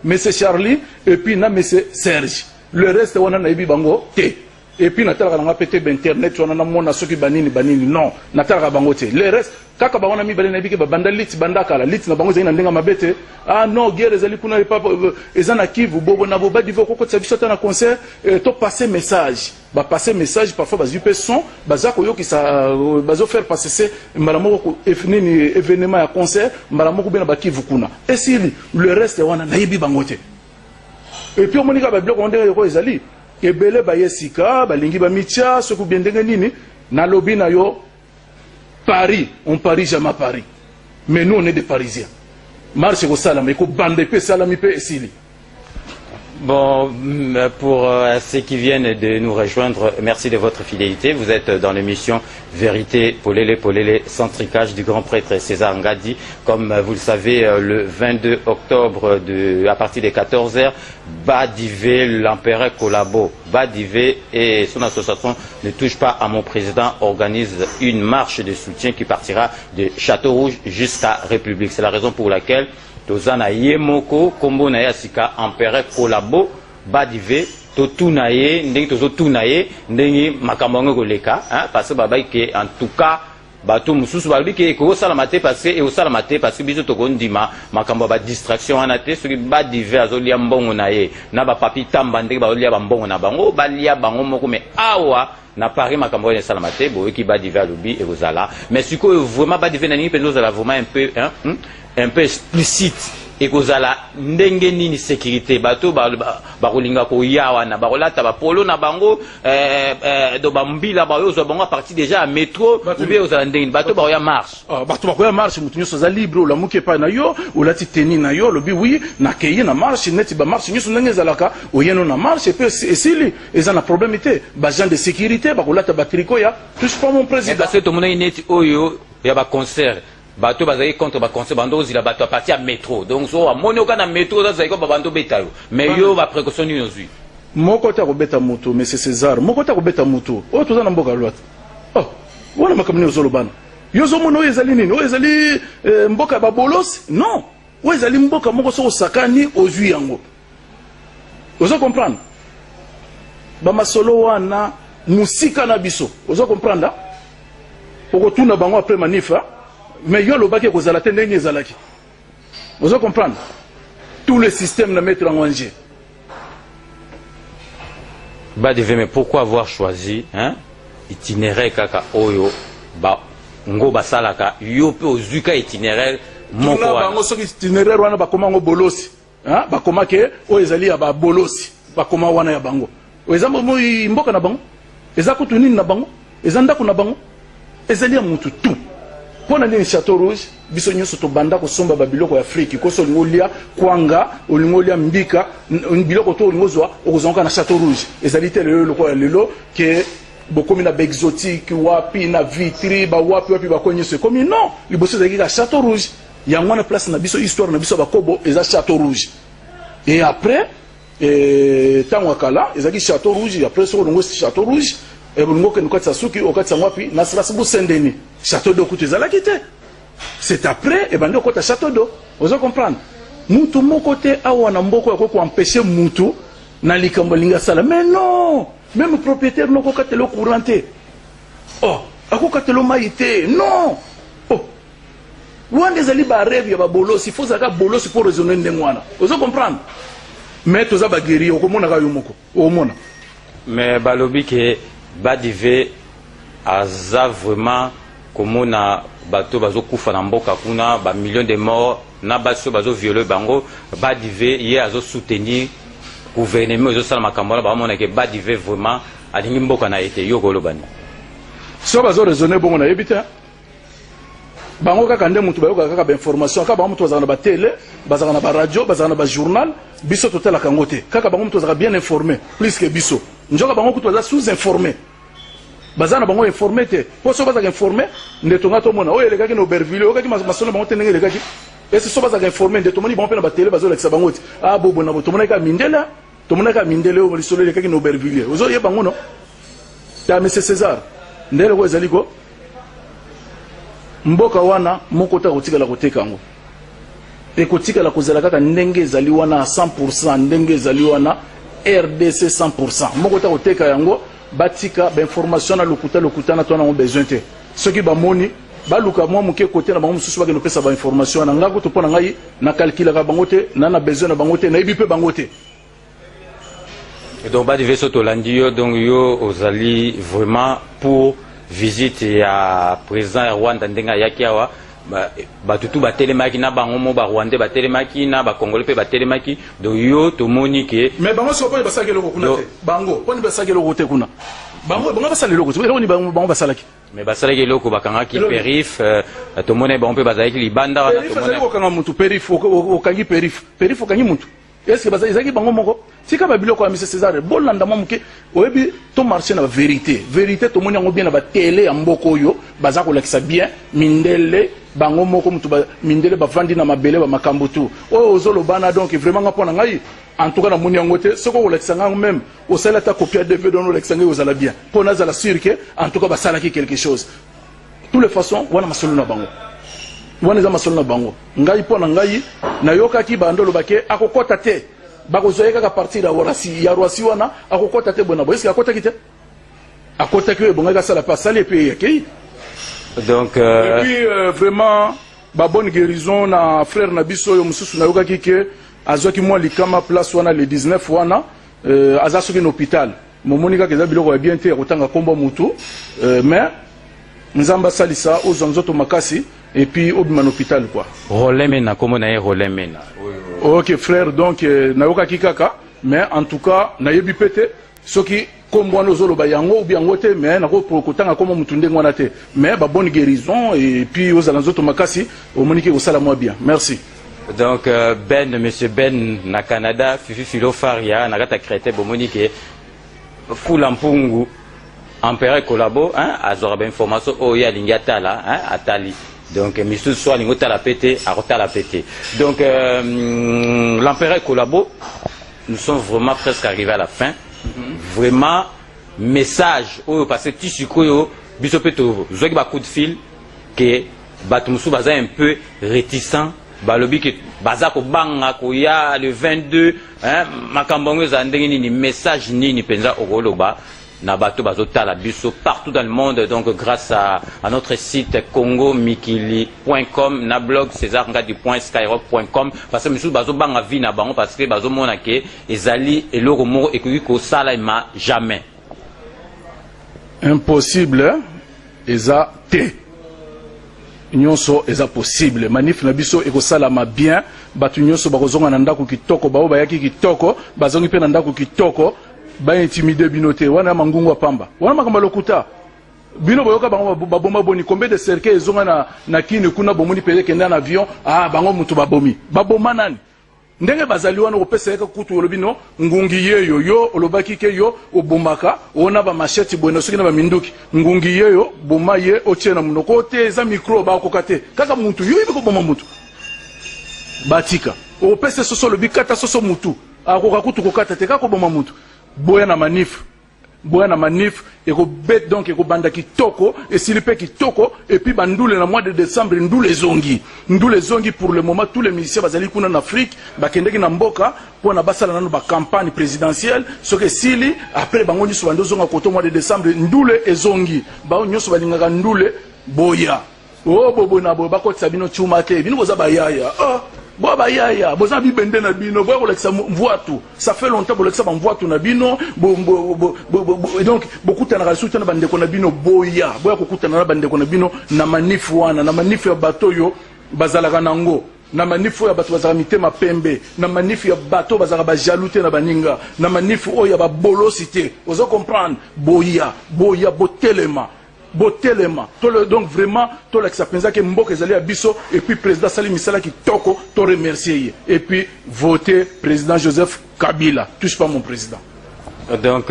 monsieur Charlie et puis na monsieur Serge. Le reste wana nayebi bango te, et puis natalaka nanga mpe te bainternet wana, namona soki banini banini. Non, natalaka bango te. Le reste kaka bango na mibale, nayebi ke babanda lutte banda kala. Lutte na bango ezali na ndenge mabe te. Ah non, guerre ezali kuna, eza na Kivu, bobo na bobadive, okokotisa biso ata na concert, topasse message, bapasse message. Parfois bazwi mpe son, baza koyokisa, bazofaire passer se mbala moko nini, événement ya concert mbala moko be na baKivu kuna, esili. Le reste wana nayebi bango te. Et puis omoni kaka babiloko ndenge yoko ezali ebele, baye sika, balingi bamitia soki ubie ndenge nini. Nalobi na yo, Paris, on parie jamais à Paris, mais nous on est des Parisiens. Marche ekosalama, ekobanda, epe esalami mpe esili. Bon, pour ceux qui viennent de nous rejoindre, merci de votre fidélité. Vous êtes dans l'émission Vérité Polele Polele sans tricage du grand prêtre César Ngadi. Comme vous le savez, le 22 octobre à partir de 14h, Badivé, l'empereur Collabo, Badivé et son association Ne touche pas à mon président organise une marche de soutien qui partira de Château-Rouge jusqu'à République. C'est la raison pour laquelle toza na ye moko, kombo na ye ya sika Empereur Collabo Badive. Totuna ye ndenge tozotuna ye ndenge makambo yango ekoleka, hein, parce que babaki ke en tout cas bato mosusu balobi ke ekokosalama te, parce que ekosalama te, parce que biso tokondima makambo ya badistraction wana te. Soki Badive azolia mbongo na ye na bapapi Tamba, ndenge bazolia bambongo na bango, balia bango moko, mais awa na Paris makambo wana esalama te. Boyoki Badive alobi ekozala. Mais sikoyo vraiment Badive, na nini mpenza ozala vraiment un peu, hein, un peu explicite? Ekozala ndenge nini sécurité? Bato bakolinga koya wana bakolata bapolo na bango, do bambila bayozwa bango à partir déjà ya métro, ou bien ozala ndenge nini? Bato bakoya marche? Ah, bato bakoya marche, moto nyonso aza libre. Olamuki epai na yo, olati tenue na yo, olobi oui, nakei na marche, neti bamarche nyonso ndenge ezalaka. Oyeno na marche epe esili, eza na problème te. Baagent de sécurité bakolata batricot ya Touche pas mon président. Parce que tomonaki neti oyo ya baconcert, bato bazalaki contre baconcert, bando ozila bato à partir ya métro. Donc so amoni oka na métro, ozazalaki ko babando obeta yo. Mais yo, baprécaution nini ozwi? Moko te akobeta moto, monsieur César, moko te akobeta moto. Oyo toza na mboka lwate. Oh, wana makambo nini ozolobana? Yo ozomona oyo ezali nini? Oyo ezali mboka ya babolosi? Non, oyo ezali mboka moko soki osakani, ozwi yango. Ozo comprendre? Bamasolo wana mosika na biso. Ozo comprendre? Okotuna bango après manif. Mais yo olobaki ekozala te, ndenge ezalaki. Ozo comprendre? Tout le système na mettre yango en jeu. Badive, mais pourquoi avoir choisi, hein, itinéraire kaka oyo bango basalaka? Yo mpe ozwi ka itinéraire moko wana. Bango soki itinéraire wana bakoma yango bolosi, bakoma ke oyo ezali ya babolosi, bakoma wana ya bango. Eza mboka na bango, eza kutu nini na bango, eza ndako na bango, ezali ya mutu tu. Mpo na nini Château Rouge? Biso nyonso tobanda kosomba babiloko ya Afrike. Koso olingi olia kwanga, olingi olia mbika, biloko to olingi ozwa, okozwa kaka na Château Rouge. Ezali te lelo lokola lelo ke bokomi na baexotique wapi, na Vitry, bawapi wapi, bakoyi nyonso ekomi. Non, liboso ezalaki kaka Château Rouge. Yango wana place na biso, histoire na biso ya bakobo eza Château Rouge. Et après, ntango ya kala ezalaki Château Rouge. Après, soki olongo Château Rouge, olingi okende okatisa suki, okatisa yango wapi? Na Strasbourg Saint Denis. Château d'eau kutu ezalaki te, c'est après ebandi okota Château d'eau. Ozo comprendre? Mutu moko te awa na mboka oyo akoki koempêche mutu na likambo alingi asala. Mais non, même propriétaire noko okatela courant te, oh, akokatela mai te. Non, oh, wana ezali barêve ya babolosi. Faut ozalaka bolosi mpo raisonner ndenge wana. Ozo comprendre? Mais toza baguerrier, okomonaka yo moko, okomona. Mais balobi ke Badive aza vraiment komona bato bazokufa na mboka kuna, bamillion de morts na basi oyo bazoviole bango. Badive ye azosoutenir gouvernement ezosala makambo wana. Bamona ke Badive vraiment alingi mboka na ye te. Yo koloba nini? So bazoraisonne bongo, nayebi te. Bango kaka nde motu bayokaka kaka bainformation, kaka bango motu bazalaka na batele, bazalaka na baradio, bazalaka na bajournal. Biso totalaka yango te. Kaka bango motu bazalaka bien informé plus que biso. Nzoka bango kutu baza sous informé, baza na bango informé te. Mpo so bazalaka informé nde tonga tomona oyo elekaki na Aubervilliers. Oyokaki masolo na bango te ndenge elekaki ese. So bazalaka informé nde tomoni bango mpe na batele bazolakisa bango ti ah bobo na bo. Tomonaki kaka mindele, tomonaki kaka mindele oyo lisolo elekaki na Aubervilliers. Ozoyeba yango no ta, monsieur César? Nde eloko ezali ko mboka wana moko te akotikala koteka yango. Ekotikala kozala kaka ndenge ezali wana, 100 ndenge ezali wana, RDC 100. Moko te akoteka yango. Batika bainformation na lokuta lokuta na to nango besoin te. Soki bamoni, baluka mwa moke kote na bango mosusu, bakende kopesa bainformation wana. Ngai kutu, mpo na ngai, nakalkulaka bango te, na besoin na bango te, nayebi mpe bango te. Donc Badive, so tolandi yo, donc yo ozali vraiment pour visite ya président ya Rwanda ndenge ayaki awa? Bato tu batelemaki na bango mo, barwandais batelemaki na bacongolais mpe batelemaki. Donc yo tomoni ke Mais bango siko mponi basalaki eloko kuna te? Bango mponi basalaki eloko te kuna? Bango basala eloko te. Eloko nini bango basalaki? Mais basalaki eloko, bakangaki périph. Tomoni bango mpe bazalaki libanda wana. Périph azali kokanga mutu? Périph okangi, périph, périph okangi mutu? Est-ce que ezalaki bango moko? Tika ba biloko ya Monsieur César, bolanda mwa moke, oyebi to marcher na ba verite. Verite tomoni yango bien na ba tele ya mboka oyo, baza kolakisa bien mindele bango moko mutu ba mindele bavandi na mabele ba makambo tout. Oyo ozoloba na donc vraiment nga pona ngai en tout cas namoni yango te. Soki okolakisa ngai meme osali ata copie ya DVD wana olakisa ngai ozala bien mpo nazala sûr que en tout cas basalaki quelque chose. Tous les façons wana masolo na bango wana eza masolo na bango. Ngai mpo na ngai nayokaki bando oloba ke akokɔta te, bakozwa ye kaka partir ya Roissy, ya Roissy wana akokɔta te. Bona boye eske akɔtaki te? Akɔtaki oyo ebongaki asala mpe asali epe akei. Donc Et puis vraiment ba bonne guérison na frère na biso oyo mosusu nayokaki ke azwaki mwa likama place wana le 19 wana, aza soki na hôpital. Momoni kaka eza biloko ya bien te ya kotanga nkombo mutu, mais Nzambe asalisa ozwa nzoto makasi et puis obima na hôpital quoi. Rolemena, kombo na ye Rolemena. Ok frère, donc nayokaki kaka, mais en tout cas nayebi pe te soki kombo wana ozoloba yango ou yango te, mais nakotanga kombo mutu ndenge wana te. Mais ba bonne guérison et puis ozala nzoto makasi, omoni ke kosala mwa bien. Merci. Donc Ben, monsieur Ben na Canada, Fifi Philo Faria na kata Crétin, bomoni ke Fula Mpungu Empereur Collabo, hein, azwaka ba information oyo ye alingi atala, hein, atali. Donc misusu so alingi otala pe te, akotala pe te. Donc l'Empereur Collabo, nous sommes vraiment presque arrivés à la fin. Vraiment message oyo parce que ti sikoyo biso pe tozwaki ba coup de fil ke bato mosusu baza un peu réticent, balobi ke baza kobanga koya le 22, hein, makambo yango ezala ndenge nini? Message nini mpenza okoloba na bato bazotala biso partout dans le monde, donc grâce à notre site congomikili.com na blog césarngadi.skyrock.com, parce que misusu bazobanga vie na bango parce que bazomona ke ezali eloko moko ekoki kosalema jamais? Impossible eza te, nyonso eza possible. Manif na biso ekosalama bien, bato nyonso bakozonga na ndako kitoko, bao bayaki kitoko bazongi mpe na ndako kitoko. Baintimide bino te, wana mangungu ya pamba, wana makambo ya lokuta. Bino boyoka bango baboma boni? Combien de cercueil ezonga na Kini kuna? Bomoni mpe ekenda na avion. Ah, bango mutu babomi, baboma nani? Ndenge bazali wana kopesa yeka kutu olobi no ngungi yeyo yo olobaki ke yo obomaka ona bamasheti boye soki na baminduki ngungi yeyo boma ye otie na monoko te, eza micro bakoka te kaka mutu yo yebi koboma mutu. Batika opesa soso, olobi kata soso, mutu akoka kutu kokata te, kaka koboma mutu. Boya na manif, boya na manif ekobet, donc ekobanda kitoko, esili mpe kitoko. Et puis bandule na mois de décembre, ndule ezongi, ndule ezongi. Pour le moment tous les musiciens bazali kuna na Afrique, bakendeki na mboka mpona basala nano bacampagne présidentielle. Soki esili, après bango nyonso bandi ozonga koto mois de décembre, ndule ezongi. Bango nyonso balingaka ndule, boya o bobo na boye, bakotisa bino cuma te. Bino boza bayaya, oh, boya bayaya, boza na bibende na bino, boya kolakisa mvwatu. Ça fait longtemps bolakisa bamvwatu na bino, donc bokutanaka lisusu te na bandeko na bino. Boya, boya kokutana na bandeko na bino na manif wana, na manif ya bato oyo bazalaka nango, na manif oyo ya bato bazalaka mitema pembe, na manif ya bato oyo bazalaka bajaloux te na baninga, na manif oyo ya babolosi te. Ozo comprendre? Boya, boya, botelema, botelema. Donc vraiment tolakisa mpenza ke mboka ezali ya biso. Et puis président asali misala kitoko, to remercier ye et puis voter président Joseph Kabila. Touche pas mon président. Donc,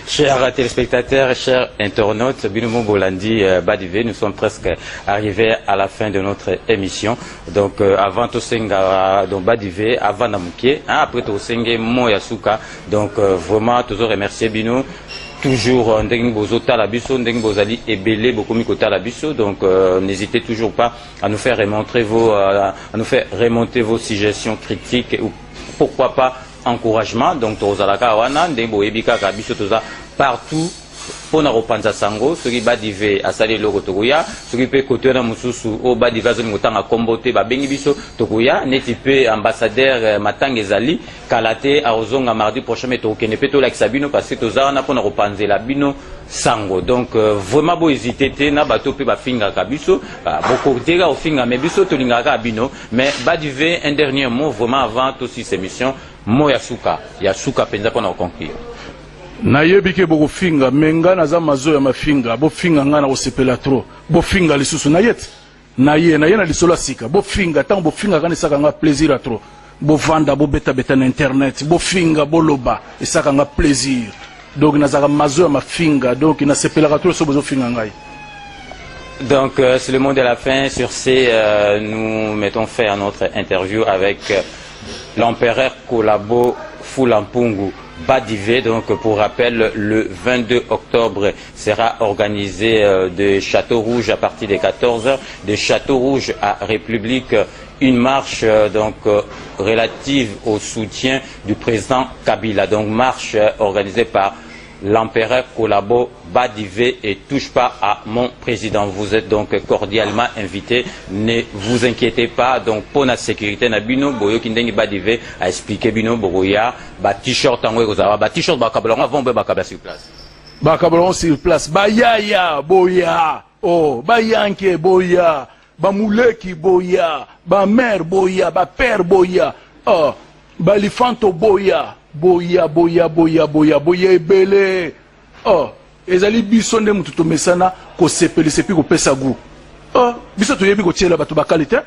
chers téléspectateurs, chers internautes, bino bolandi Badive, nous sommes presque arrivés à la fin de notre émission. Donc, avant tosenga, donc Badive, avant na moke, hein, après tosenga mot ya suka. Donc, vraiment, toujours remercier bino. Toujours ndenge bozotala biso, ndenge bozali ebele bokomi kotala biso. Donc n'hésitez toujours pas à nous faire remonter vos suggestions, critiques ou pourquoi pas encouragement. Donc tozalaka wana ndenge boyebi kaka biso, toza partout mpona kopanza sango. Soki Badive asali eloko, tokoya. Soki mpe kote wana mosusu oyo Badive azolinga kotanga nkombo te, babengi biso, tokoya. Neti mpe ambassadeur matanga ezali kala te, akozonga mardi prochain, mais tokokende mpe tolakisa bino parce que toza wana mpona kopanzela bino sango. Donc vraiment bohésite te na bato mpe bafingaka biso, bokoki kaka kofinga, mais biso tolingaka kaka bino. Mais Badive, un dernier mot vraiment avant tosilisa émission, mot ya suka, ya suka mpenza mpona koconclure. Nayebi ke bokofinga, mais ngai naza mazo ya mafinga. Bofinga ngai na kosepela trop, bofinga lisusu. Naye te, naye na lisolo ya sika. Bofinga, ntango bofingaka nesaka nga plaisir ya trop. Bovanda bobetabeta na internet, bofinga, boloba, esalaka nga plaisir. Donc nazalaka mazo ya mafinga, donc nasepelaka trop soki bozofinga ngai. Donc, c'est le mot de la fin. Sur ces, nous mettons fin à notre interview avec l'empereur Kolabo Fula Mpungu Badive. Donc, pour rappel, le 22 octobre sera organisé de Château Rouge à partir de 14h, de Château Rouge à République, une marche donc relative au soutien du président Kabila. Donc, marche organisée par l'empereur Kolabo Badive et Touche pas à mon président. Vous êtes donc cordialement invité. Ne vous inquiétez pas. Donc, pour la sécurité, na bino, boyoki ndenge Badive a expliqué bino, boya, ba t-shirt yango ekozala, ba t-shirt bakabela yango avant, bakabela sur place. Bakabela yango sur place. Bayaya boya, oh, bayanke boya, bamuleki boya, bamare boya, bapere boya, oh, balifanto boya, boya, boya, boya, boya, boya ebele. Oh, ezali biso nde motu tomesana kosepelisa epi kopesa gu. Oh, biso toyebi kotiela bato bakali te.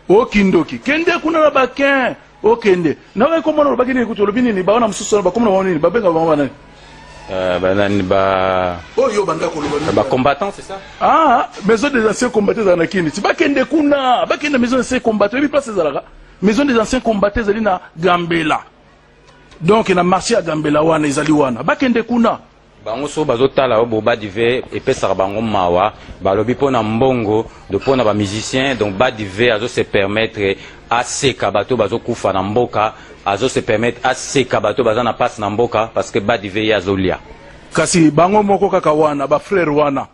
Okindoki, kende kuna na bakin, okende naoki komona. Olobaki nini kutu? Olobi nini? Bawana mosusu wana bakomona bango nini? Babenga bango banani? Banani ba Oyo banda koloba nini? Ba combattants, c'est ça? Ah, maison des anciens combattants ezala na Kini ti. Bakende kuna, bakende maison des anciens combattants. Oyebi place ezalaka? Maison des anciens combattants ezali na Gambela, donc na marché ya Gambela wana, ezali wana. Bakende kuna. Bango so bazotala oyo bo Badive epesaka bango mawa. Balobi mpo na mbongo de mpo na bamusicien. Donc Badive azose permettre aseka bato bazokufa na mboka, azose permettre aseka bato baza na mpasi na mboka, parce que Badive ye azolia. Kasi bango moko kaka wana, bafrère wana,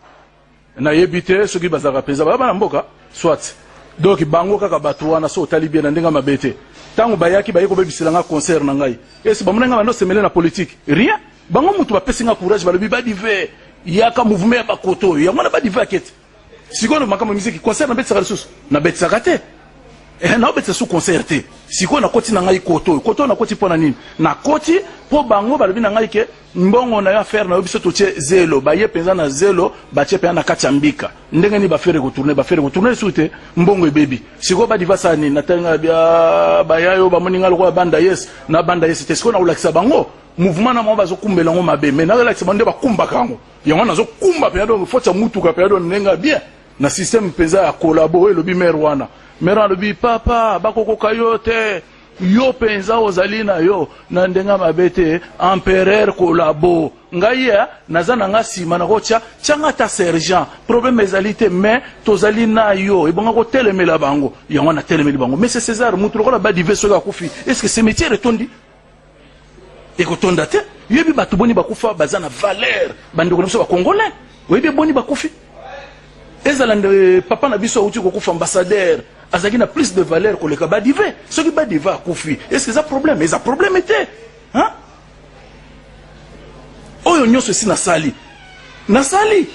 nayebi te soki bazalaka mpenza baya bana mboka soit. Donc bango kaka bato wana, so otali bien na ndenge mabe te, ntango bayaki, baye kobebisela nga concert na ngai. Esi bamona nga bando semele na politique? Rien. Bango mutu bapesi nga courage, balobi: "Badive, yaka mouvement ya bakoto oyo." Yango wana Badive aketi. Sikoyo makambo ya miziki, concert nabetisaka lisusu, nabetisaka te. Naobetisa su concert te. Sikoyo nakoti na ngai koto oyo. Koto oyo nakoti mpo na nini? Nakoti mpo bango balobi na ngai ke mbongo na yo, affaire na yo, biso totie zelo. Baye mpenza na zelo, batie mpenza na kati ya mbika. Ndenge nini baaffaire ekotourner? Baaffaire ekotourner lisusu te, mbongo ebebi. Sikoyo Badive asala nini? Natali ngai bia baya yo, bamoni ngai lokola banda yes na banda yes te. Sikoyo nakolakisa bango mouvement na bango bazokumbela yango mabe, mais nakolakisa bango nde bakumbaka yango. Yango nazokumba mpenza, donc faute ya mutuka mpenza, donc ndenge ya bien na système mpenza ya kolabo oyo elobi mare wana. Mare alobi: "Papa, bakokoka yo te, yo mpenza ozali na yo na ndenge mabe te, empereur kolabo. Ngai ya naza na nga nsima, nakotya tianga ata sergent, problème ezali te, mais tozali na yo, ebonga kotelemela bango." Yango natelemeli bango. Mais c'est César, mutu lokola Badive, soki akufi, est ce que cimetière etondi? Ekotonda te. Yoyebi bato boni bakufa baza na valeur? Bandeko na biso bacongolais, oyebi boni bakufi? Ezala nde papa na biso auti kokufa, ambassadeur, azalaki na plus de valeur koleka Badive. Soki Badive akufi, est ce que eza problème? Eza problème te, hein? Oyo nyonso esi nasali, nasali,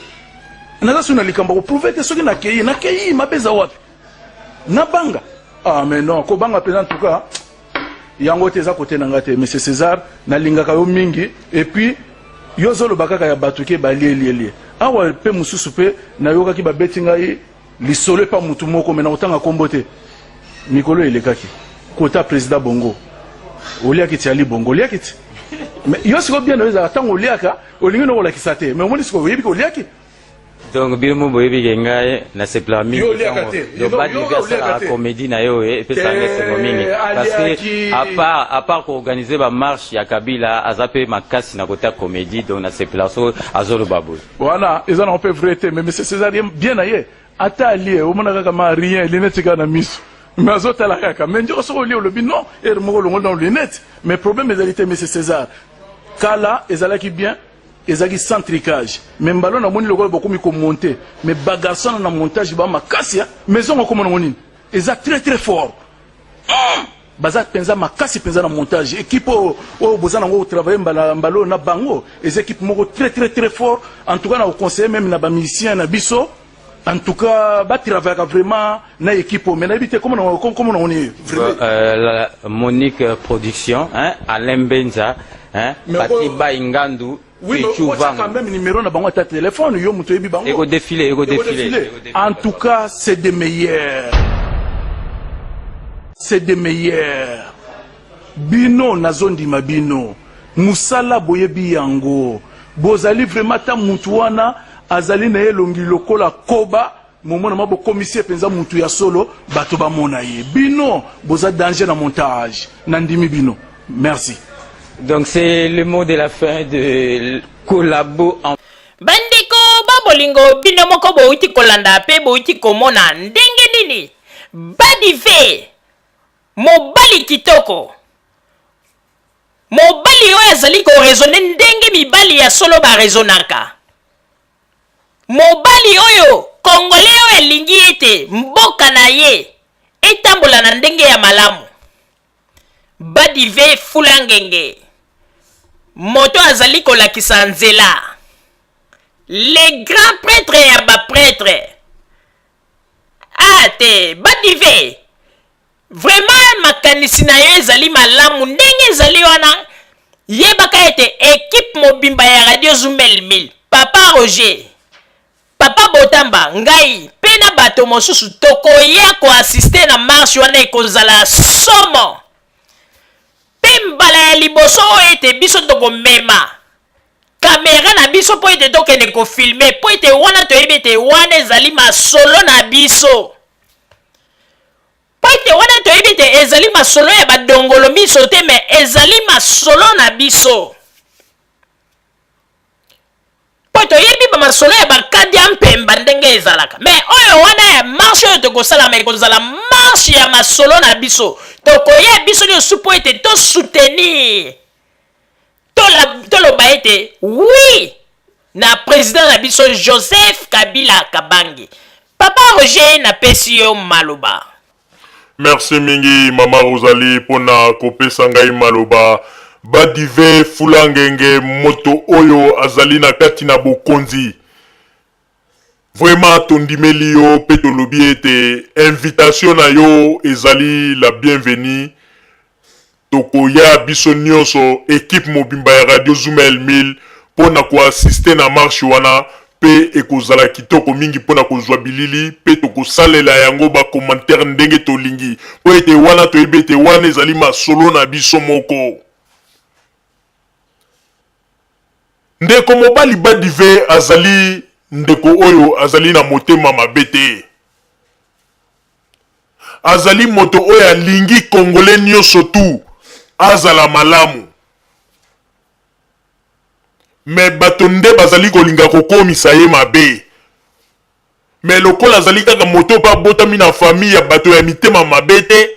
naza soki na likambo ya koprouver te. Soki nakei, nakei, mabe eza wapi? Nabanga? Ah, mais non, kobanga mpenza, en tout cas yango te, eza kote na nga te. Monsieur César, nalingaka yo mingi. Et puis yo ozoloba kaka ya bato ke balielielie awa mpe mosusu mpe nayokaki babeti ngai lisolo epa mutu moko, me na kotanga nkombo te. Mikolo elekaki kota président Bongo, oliaki ti ali Bongo, oliaki ti. Mais yo sikoyo, bien na yo ezalaka ntango oliaka, olingi no kolakisa te, mais omoni sikoyo, oyebi ke oliaki. Donc bino mo boyebi ke ngai nasepelaka mingi. Yo oliaka te. Donc Yo Badive oliaka asalaka te. comédie na ye oyo epesaka ngai esengo mingi, parce que Aliaki. à part koorganiser bamarche ya Kabila, aza mpe makasi na kota comédie. Donc nasepelaka so azoloba boye. Wana eza nango mpe vrai te. Mais monsieur César, ye bien na ye, ata alie, omona kaka ma rien, lunette kaka na miso, mais azotala kaka. Mais ndeko, soki olie, olobi non, ere moko olongoli na lunette, mais problème ezali te. Monsieur César, kala ezalaki bien, ezalaki sans tricage, mais mbala namoni lokola bokomi komonter, mais bagarçon na montage ba makasi ya maison okoma nango nini, eza très très fort. Baza mpenza makasi mpenza na montage. Équipe oyo, oyo boza nango kotravailler mbala mbala oyo na bango, eza équipe moko très très très fort. En tout cas na koconseiller même na bamusicien na biso, en tout cas batravaillaka vraiment na équipe oyo. Mais nayebi te comment nango nini vraiment. La Monique Production, hein, Alain Benza, hein, Mais Pati oyo- Ngandu, Oui, mais Pichu otia quand Vangu. même numéro na bango, ata téléphone, yo moto oyebi bango. Eko défilé, eko défilé. Eko défilé. En tout cas, c'est des meilleurs, c'est des meilleurs. Bino nazondima bino musala boyebi yango bozali vraiment ata mutu wana azali na elongi lokola koba momona ma bokomisi ye penza mutu ya solo bato bamona ye bino boza danger na montage nandimi bino merci. Donc c'est le mot de la fin de collabo en. Bandeko ba bolingo bino moko bowuti kolanda pe bowuti komona ndenge nini Badive Mobali kitoko. Mobali oyo azali ko raisonner ndenge mibali ya solo ba raisonnaka. Mobali oyo congolais oyo alingi ete mboka na ye etambola na ndenge ya malamu. Badive Fulangenge. Moto azali kolakisa nzela. Le grand pretre ya ba pretre. Ah te, Badive. Vraiment makanisi na yo ezali malamu ndenge ezali wana yebaka ete equipe mobimba ya radio Zumel 1000 papa Roger papa Botamba ngai pe na bato mosusu tokoya ko assister na marche wana ekozala somo pe mbala ya liboso oyo ete biso tokomema kamera na biso mpo ete tokende kofilme mpo ete wana toyebi ete wana ezali masolo na biso Mpo ete wana toyebi ete ezali masolo ya badongolo miso te, me ezali masolo na biso. Mpo toyebi bamasolo ya bakadia mpemba ndenge ezalaka, me oyo wana ya marche oyo tokosalama ekozala marche ya masolo na biso. Tokoya biso nyonso mpo ete tosoutenir toloba ete oui na president na biso Joseph Kabila Kabange. Papa Roger napesi yo maloba. Merci mingi mama Rosalie pona kopesa ngai maloba. Badive Fulangenge moto oyo azali na kati na bokonzi. Vraiment tondimeli yo pe tolobi ete invitation na yo ezali la bienvenue. Tokoya biso nionso equipe mobimba ya radio Zuma El 1000 pona ko assister na marche wana pe ekozala kitoko mingi pona kozua bilili pe tokosalela yango ba commentaires ndenge tolingi po ete wana toyebi ete wana ezali masolo na biso moko. Ndeko mobali Badive azali ndeko oyo azali na motema mabe te. Azali moto oyo alingi congolais nioso tout azala malamu. Mais bato nde bazali kolinga kokomisa ye mabe. Mais lokola azali kaka moto oyo pe abotami na famille ya bato ya mitema mabe te,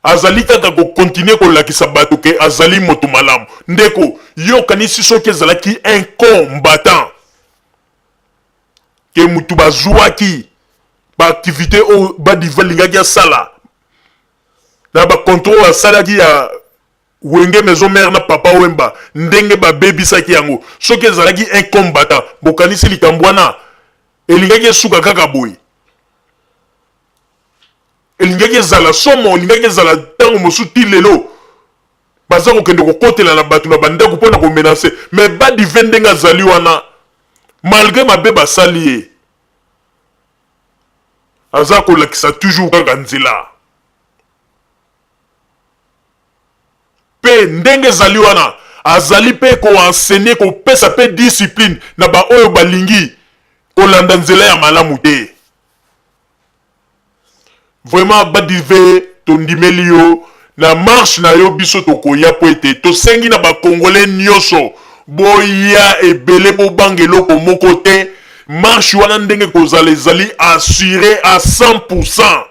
azali kaka ko continuer kolakisa bato ke azali moto malamu. Ndeko, yo okanisi soki ezalaki un combattant ke mutu bazuaki ba activite oyo Badiva alingaki asala na ba controle asalaki ya Wenge Maison Mère na Papa Wemba ndenge babebisaki yango, soki ezalaki un combattant bokanisi likambo wana elingaki esuka kaka boye? Elingaki ezala somo, elingaki ezala ntango mosusu ti lelo baza kokende kokotela na bato na bandako mpo na komenase. Mais Badive ndenge azali wana malgre mabe basali ye aza kolakisa toujours kaka nzela mpe ndenge ezali wana azali mpe koenseigne kopesa mpe discipline na baoyo balingi kolanda nzela ya malamu te. Vraiment Badive tondimeli yo na marche na yo biso tokoya po ete tosengi na ba congolais nioso boya ebele bobanga eloko moko te marche wana ndenge ekozala ezali assure à 100%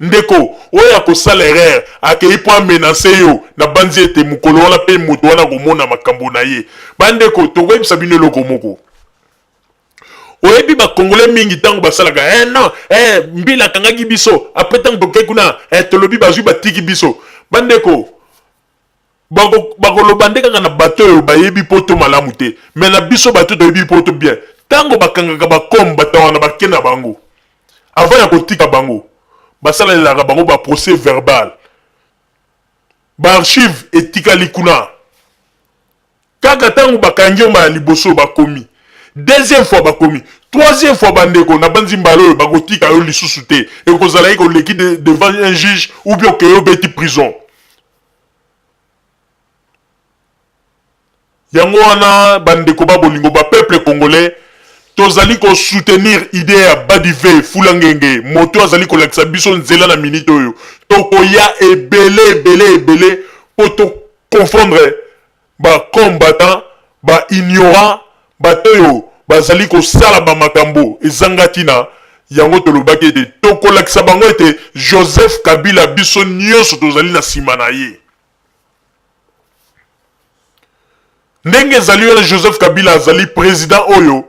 ndeko oyo akosala erreur akeyi po amenace yo nabanzi ete mokolo wana pe moto wana akomona makambo na ye bandeko tokoyebisa bino eloko moko Oyebi ba congolais mingi tango basalaka eh non eh mbila akangaki biso après tango tokei kuna eh tolobi bazwi batiki biso bandeko bako bakoloba nde kaka na bato oyo bayebi poto malamu te mais na biso bato toyebi poto bien tango bakangaka ba combattant wana bake na bango avant ya kotika bango basalelaka bango ba procès verbal ba archive etikali kuna Kaka tango bakangi yo mbala liboso bakomi, deuxième fois bakomi, Troisième fois bandeko nabanzi mbala oyo bakotika yo lisusu te ekozala ye koleki de, devant un juge ou bien okeye obeti prison. Yango wana bandeko ba bolingo ba peuple congolais tozali ko soutenir idee ya Badive Fulangenge moto azali kolakisa biso nzela na minute oyo tokoya ebele ebele ebele po to confondre ba combattants ba ignorants bato oyo bazali kosala ba makambo ezanga tina yango tolobaki ete tokolakisa bango ete Joseph Kabila biso nionso tozali na sima na ye. Ndenge ezali wana Joseph Kabila azali president oyo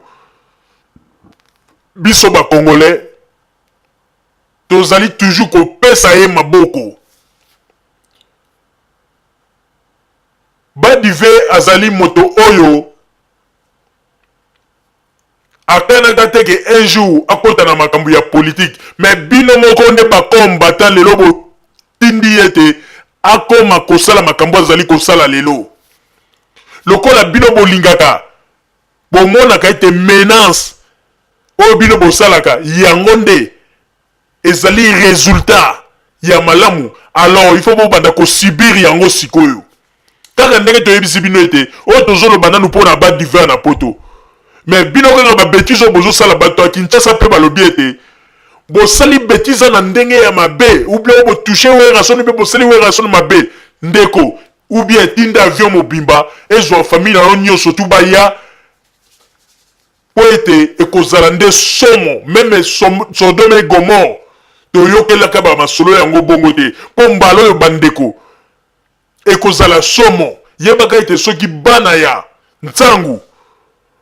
biso ba congolais tozali toujours kopesa ye maboko. Badive azali moto oyo akanaka te ke un jour akota na makambo ya politique mais bino moko nde ba combattant lelo botindi ye ete akoma kosala makambo azali kosala lelo. Lokola bino bolingaka bomonaka ete menace oyo bino bosalaka yango nde ezali resultat ya malamu alors il faut bobanda ko subir yango sikoyo kaka ndenge toyebisi bino ete oyo tozoloba nanu mpo na ba divers na poto mais bino kaka ba betise oyo bozosala bato ya Kinshasa mpe balobi ete bosali betise na ndenge ya mabe ou bien botouche Werrason mpe bosali Werrason mabe ndeko ou bien tinda avion mobimba ezwa famille na yo nyonso tu baya Mpo ete ekozala nde somo, meme Sodome et Gomorrhe toyokelaka ba masolo yango bongo te, mpo mbala oyo bandeko ekozala somo. Yebaka ete soki bana ya Nsangu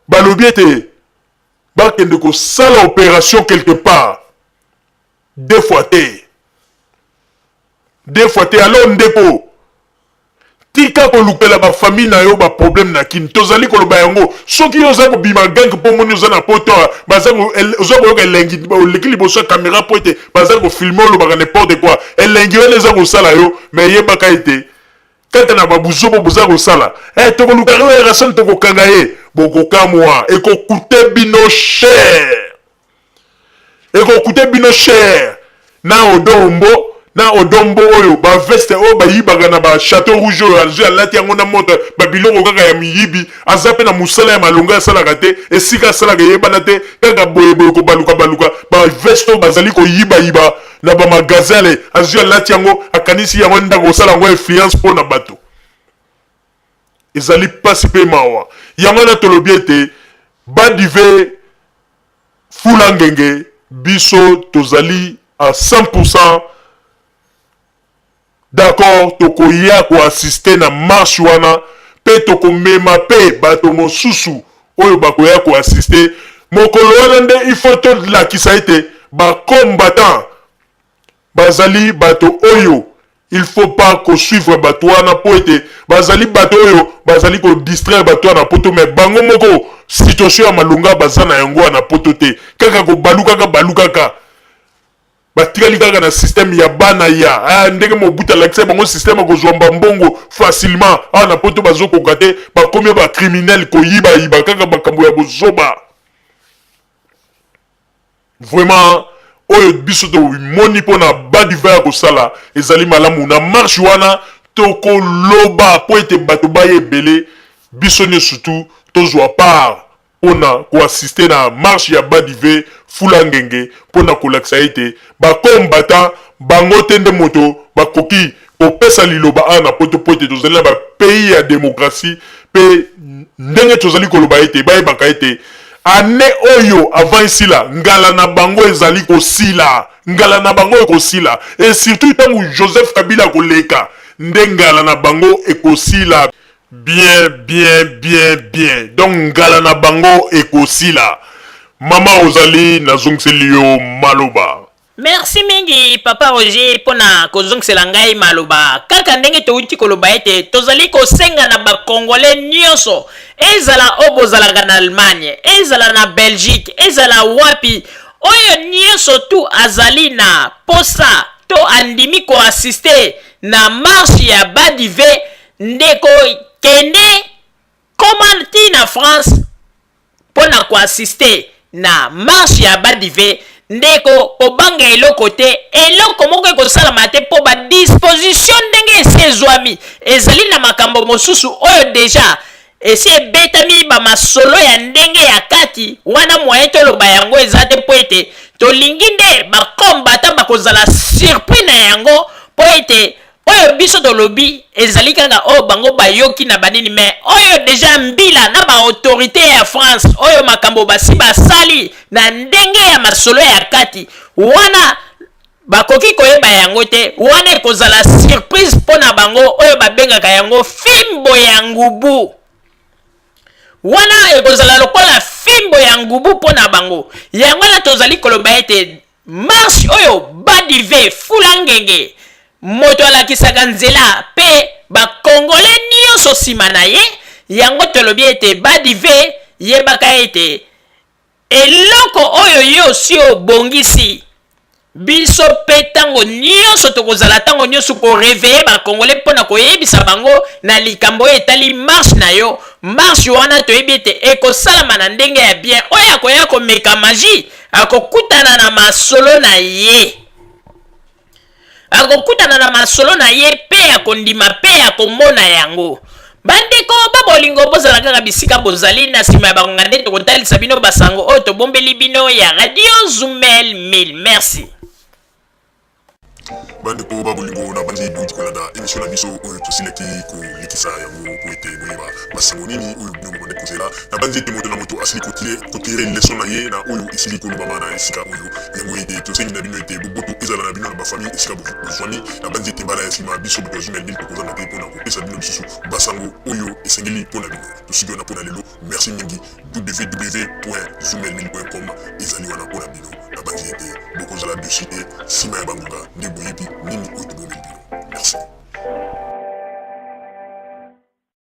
balobi ete bakende kosala operation quelque part, deux fois te, deux fois te. Alors ndeko Tika kolukela ba famille na yo ba problème na kin tozali koloba yango soki yo oza kobima gang po omoni oza na poto awa baza oza koyoka elengi oleki liboso ya camera po ete baza ko filmer olobaka n'importe quoi elengi wana eza kosala yo mais yebaka ete kaka na ba buzoba boza kosala eh tokoluka Werrason tokokanga ye bokokamwa ekokute bino cher Eko coute bino cher na odon mbo na odon mbo oyo ba veste oyo bayibaka na ba chateau rouge oyo azui alati yango na montre ba biloko kaka ya miyibi aza pe na musala ya malonga asalaka te esika asalaka eyebana te kaka boye boye kobaluka baluka ba veste oyo bazali koyiba yiba na ba magasin le azui alati yango akanisi yango nde akosala yango influence po na bato ezali pasi pe mawa yango wana tolobi ete badive Fula ngenge biso tozali à 100% d'accord tokoya ko assister na marche wana pe tokomema pe bato mosusu oyo bakoya ko assister mokolo wana nde il faut tolakisa ete ba combattants bazali bato oyo Il faut pas ko suivre batu wana po ete bazali bato oyo bazali ko distraire batu wana poto mais bango moko situation ya malonga baza na yango wana poto te kaka ko balukaka balukaka batikali kaka na système ya bana ya ah, ndenge Mobutu alakisa bango système ya kozwa mba mbongo facilement awa na poto bazokoka te bakomi ba criminel koyibayiba kaka makambo ya bozoba. Vraiment oyo biso tomoni pona Badiva ya kosala ezali malamu na marche wana tokoloba po ete bato baya ebele biso nionso tout tozua part pona ko assister na marche ya Badive fula ngenge pona kolakisa ete ba combattants bango te nde moto bakoki kopesa liloba awa na poto po ete tozali na ba pays ya democratie pe ndenge tozali koloba ete bayebaka ete annee oyo avant esila ngala na bango ezali kosila ngala na bango ekosila et surtout tango Joseph Kabila akoleka nde ngala na bango ekosila bien bien bien bien donc ngala na bango ekosila mama Rosalie nazongiseli yo maloba. Merci mingi papa Roger pona kozongisela ngai maloba. Kaka ndenge towuti koloba ete tozali kosenga na ba congolais nionso, ezala oyo bozalaka na Allemagne, ezala na Belgique, ezala wapi, oyo nionso tout azali na posa to andimi ko assister na marche ya Badive, ndeko kende koma ti na France pona ko assister. na marche ya Badive. Ndeko, kobanga eloko te, eloko moko ekosalama te mpo ba disposition ndenge esi ezwami ezali na makambo mosusu oyo deja esi ebetami ba masolo ya ndenge ya kati wana, moyen toloba yango eza te mpo ete tolingi nde ba combattant bakozala surpris na yango, mpo ete oyo biso tolobi ezali kaka oyo bango bayoki na banini, mais oyo deja mbila na ba autorité ya France oyo makambo basi basali na ndenge ya masolo ya kati wana bakoki koyeba yango te. Wana ekozala surprise mpo na bango, oyo babengaka yango fimbo ya ngubu. Wana ekozala lokola fimbo ya ngubu mpo na bango. Yango wana tozali koloba ete marche oyo Badive Fula Ngenge moto alakisaka nzela mpe bakongole nyonso nsima na ye. Yango tolobi ete Badive, yebaka ete eloko oyo yo osi obongisi, biso mpe ntango nyonso tokozala ntango nyonso koréveiller bakongole mpo na koyebisa bango na likambo oyo etali marche na yo. Marche wana toyebi ete ekosalama na ndenge ya bien. Oyo akoya komeka magie akokutana na masolo na ye, akokutana na masolo na ye mpe akondima mpe akomona yango. Bandeko babolingo, bozala kaka bisika bozali. Na nsima ya bangonga nde tokotalisa bino basango oyo tobombeli bino ya Radio Zumel 1000. Merci. Bandeko babolingo, na bandi bouti kolanda émission na biso oyo tosilaki kolekisa yango po ete boyeba basango nini oyo bino bobandi kozela. Na bandi ete moto na moto asili kotirer leçon na ye na oyo esili kolobama na esika oyo. Yango ete tosengi na bino ete boboto ezala na bino na bafamille esika bozwami. Na bandi ete mbala ya nsima biso bato ya Zumel 1000 tokozanga te mpona kopesa bino lisusu basango oyo esengeli mpo na bino. Tosuki wana mpo na lelo. Merci mingi. www.zumel1000.com ezali wana mpo na bino. Nabanzi ete bokozala déçus te. Nsima ya bangonga nde boyebi nini oyo tobomeli bino. Merci.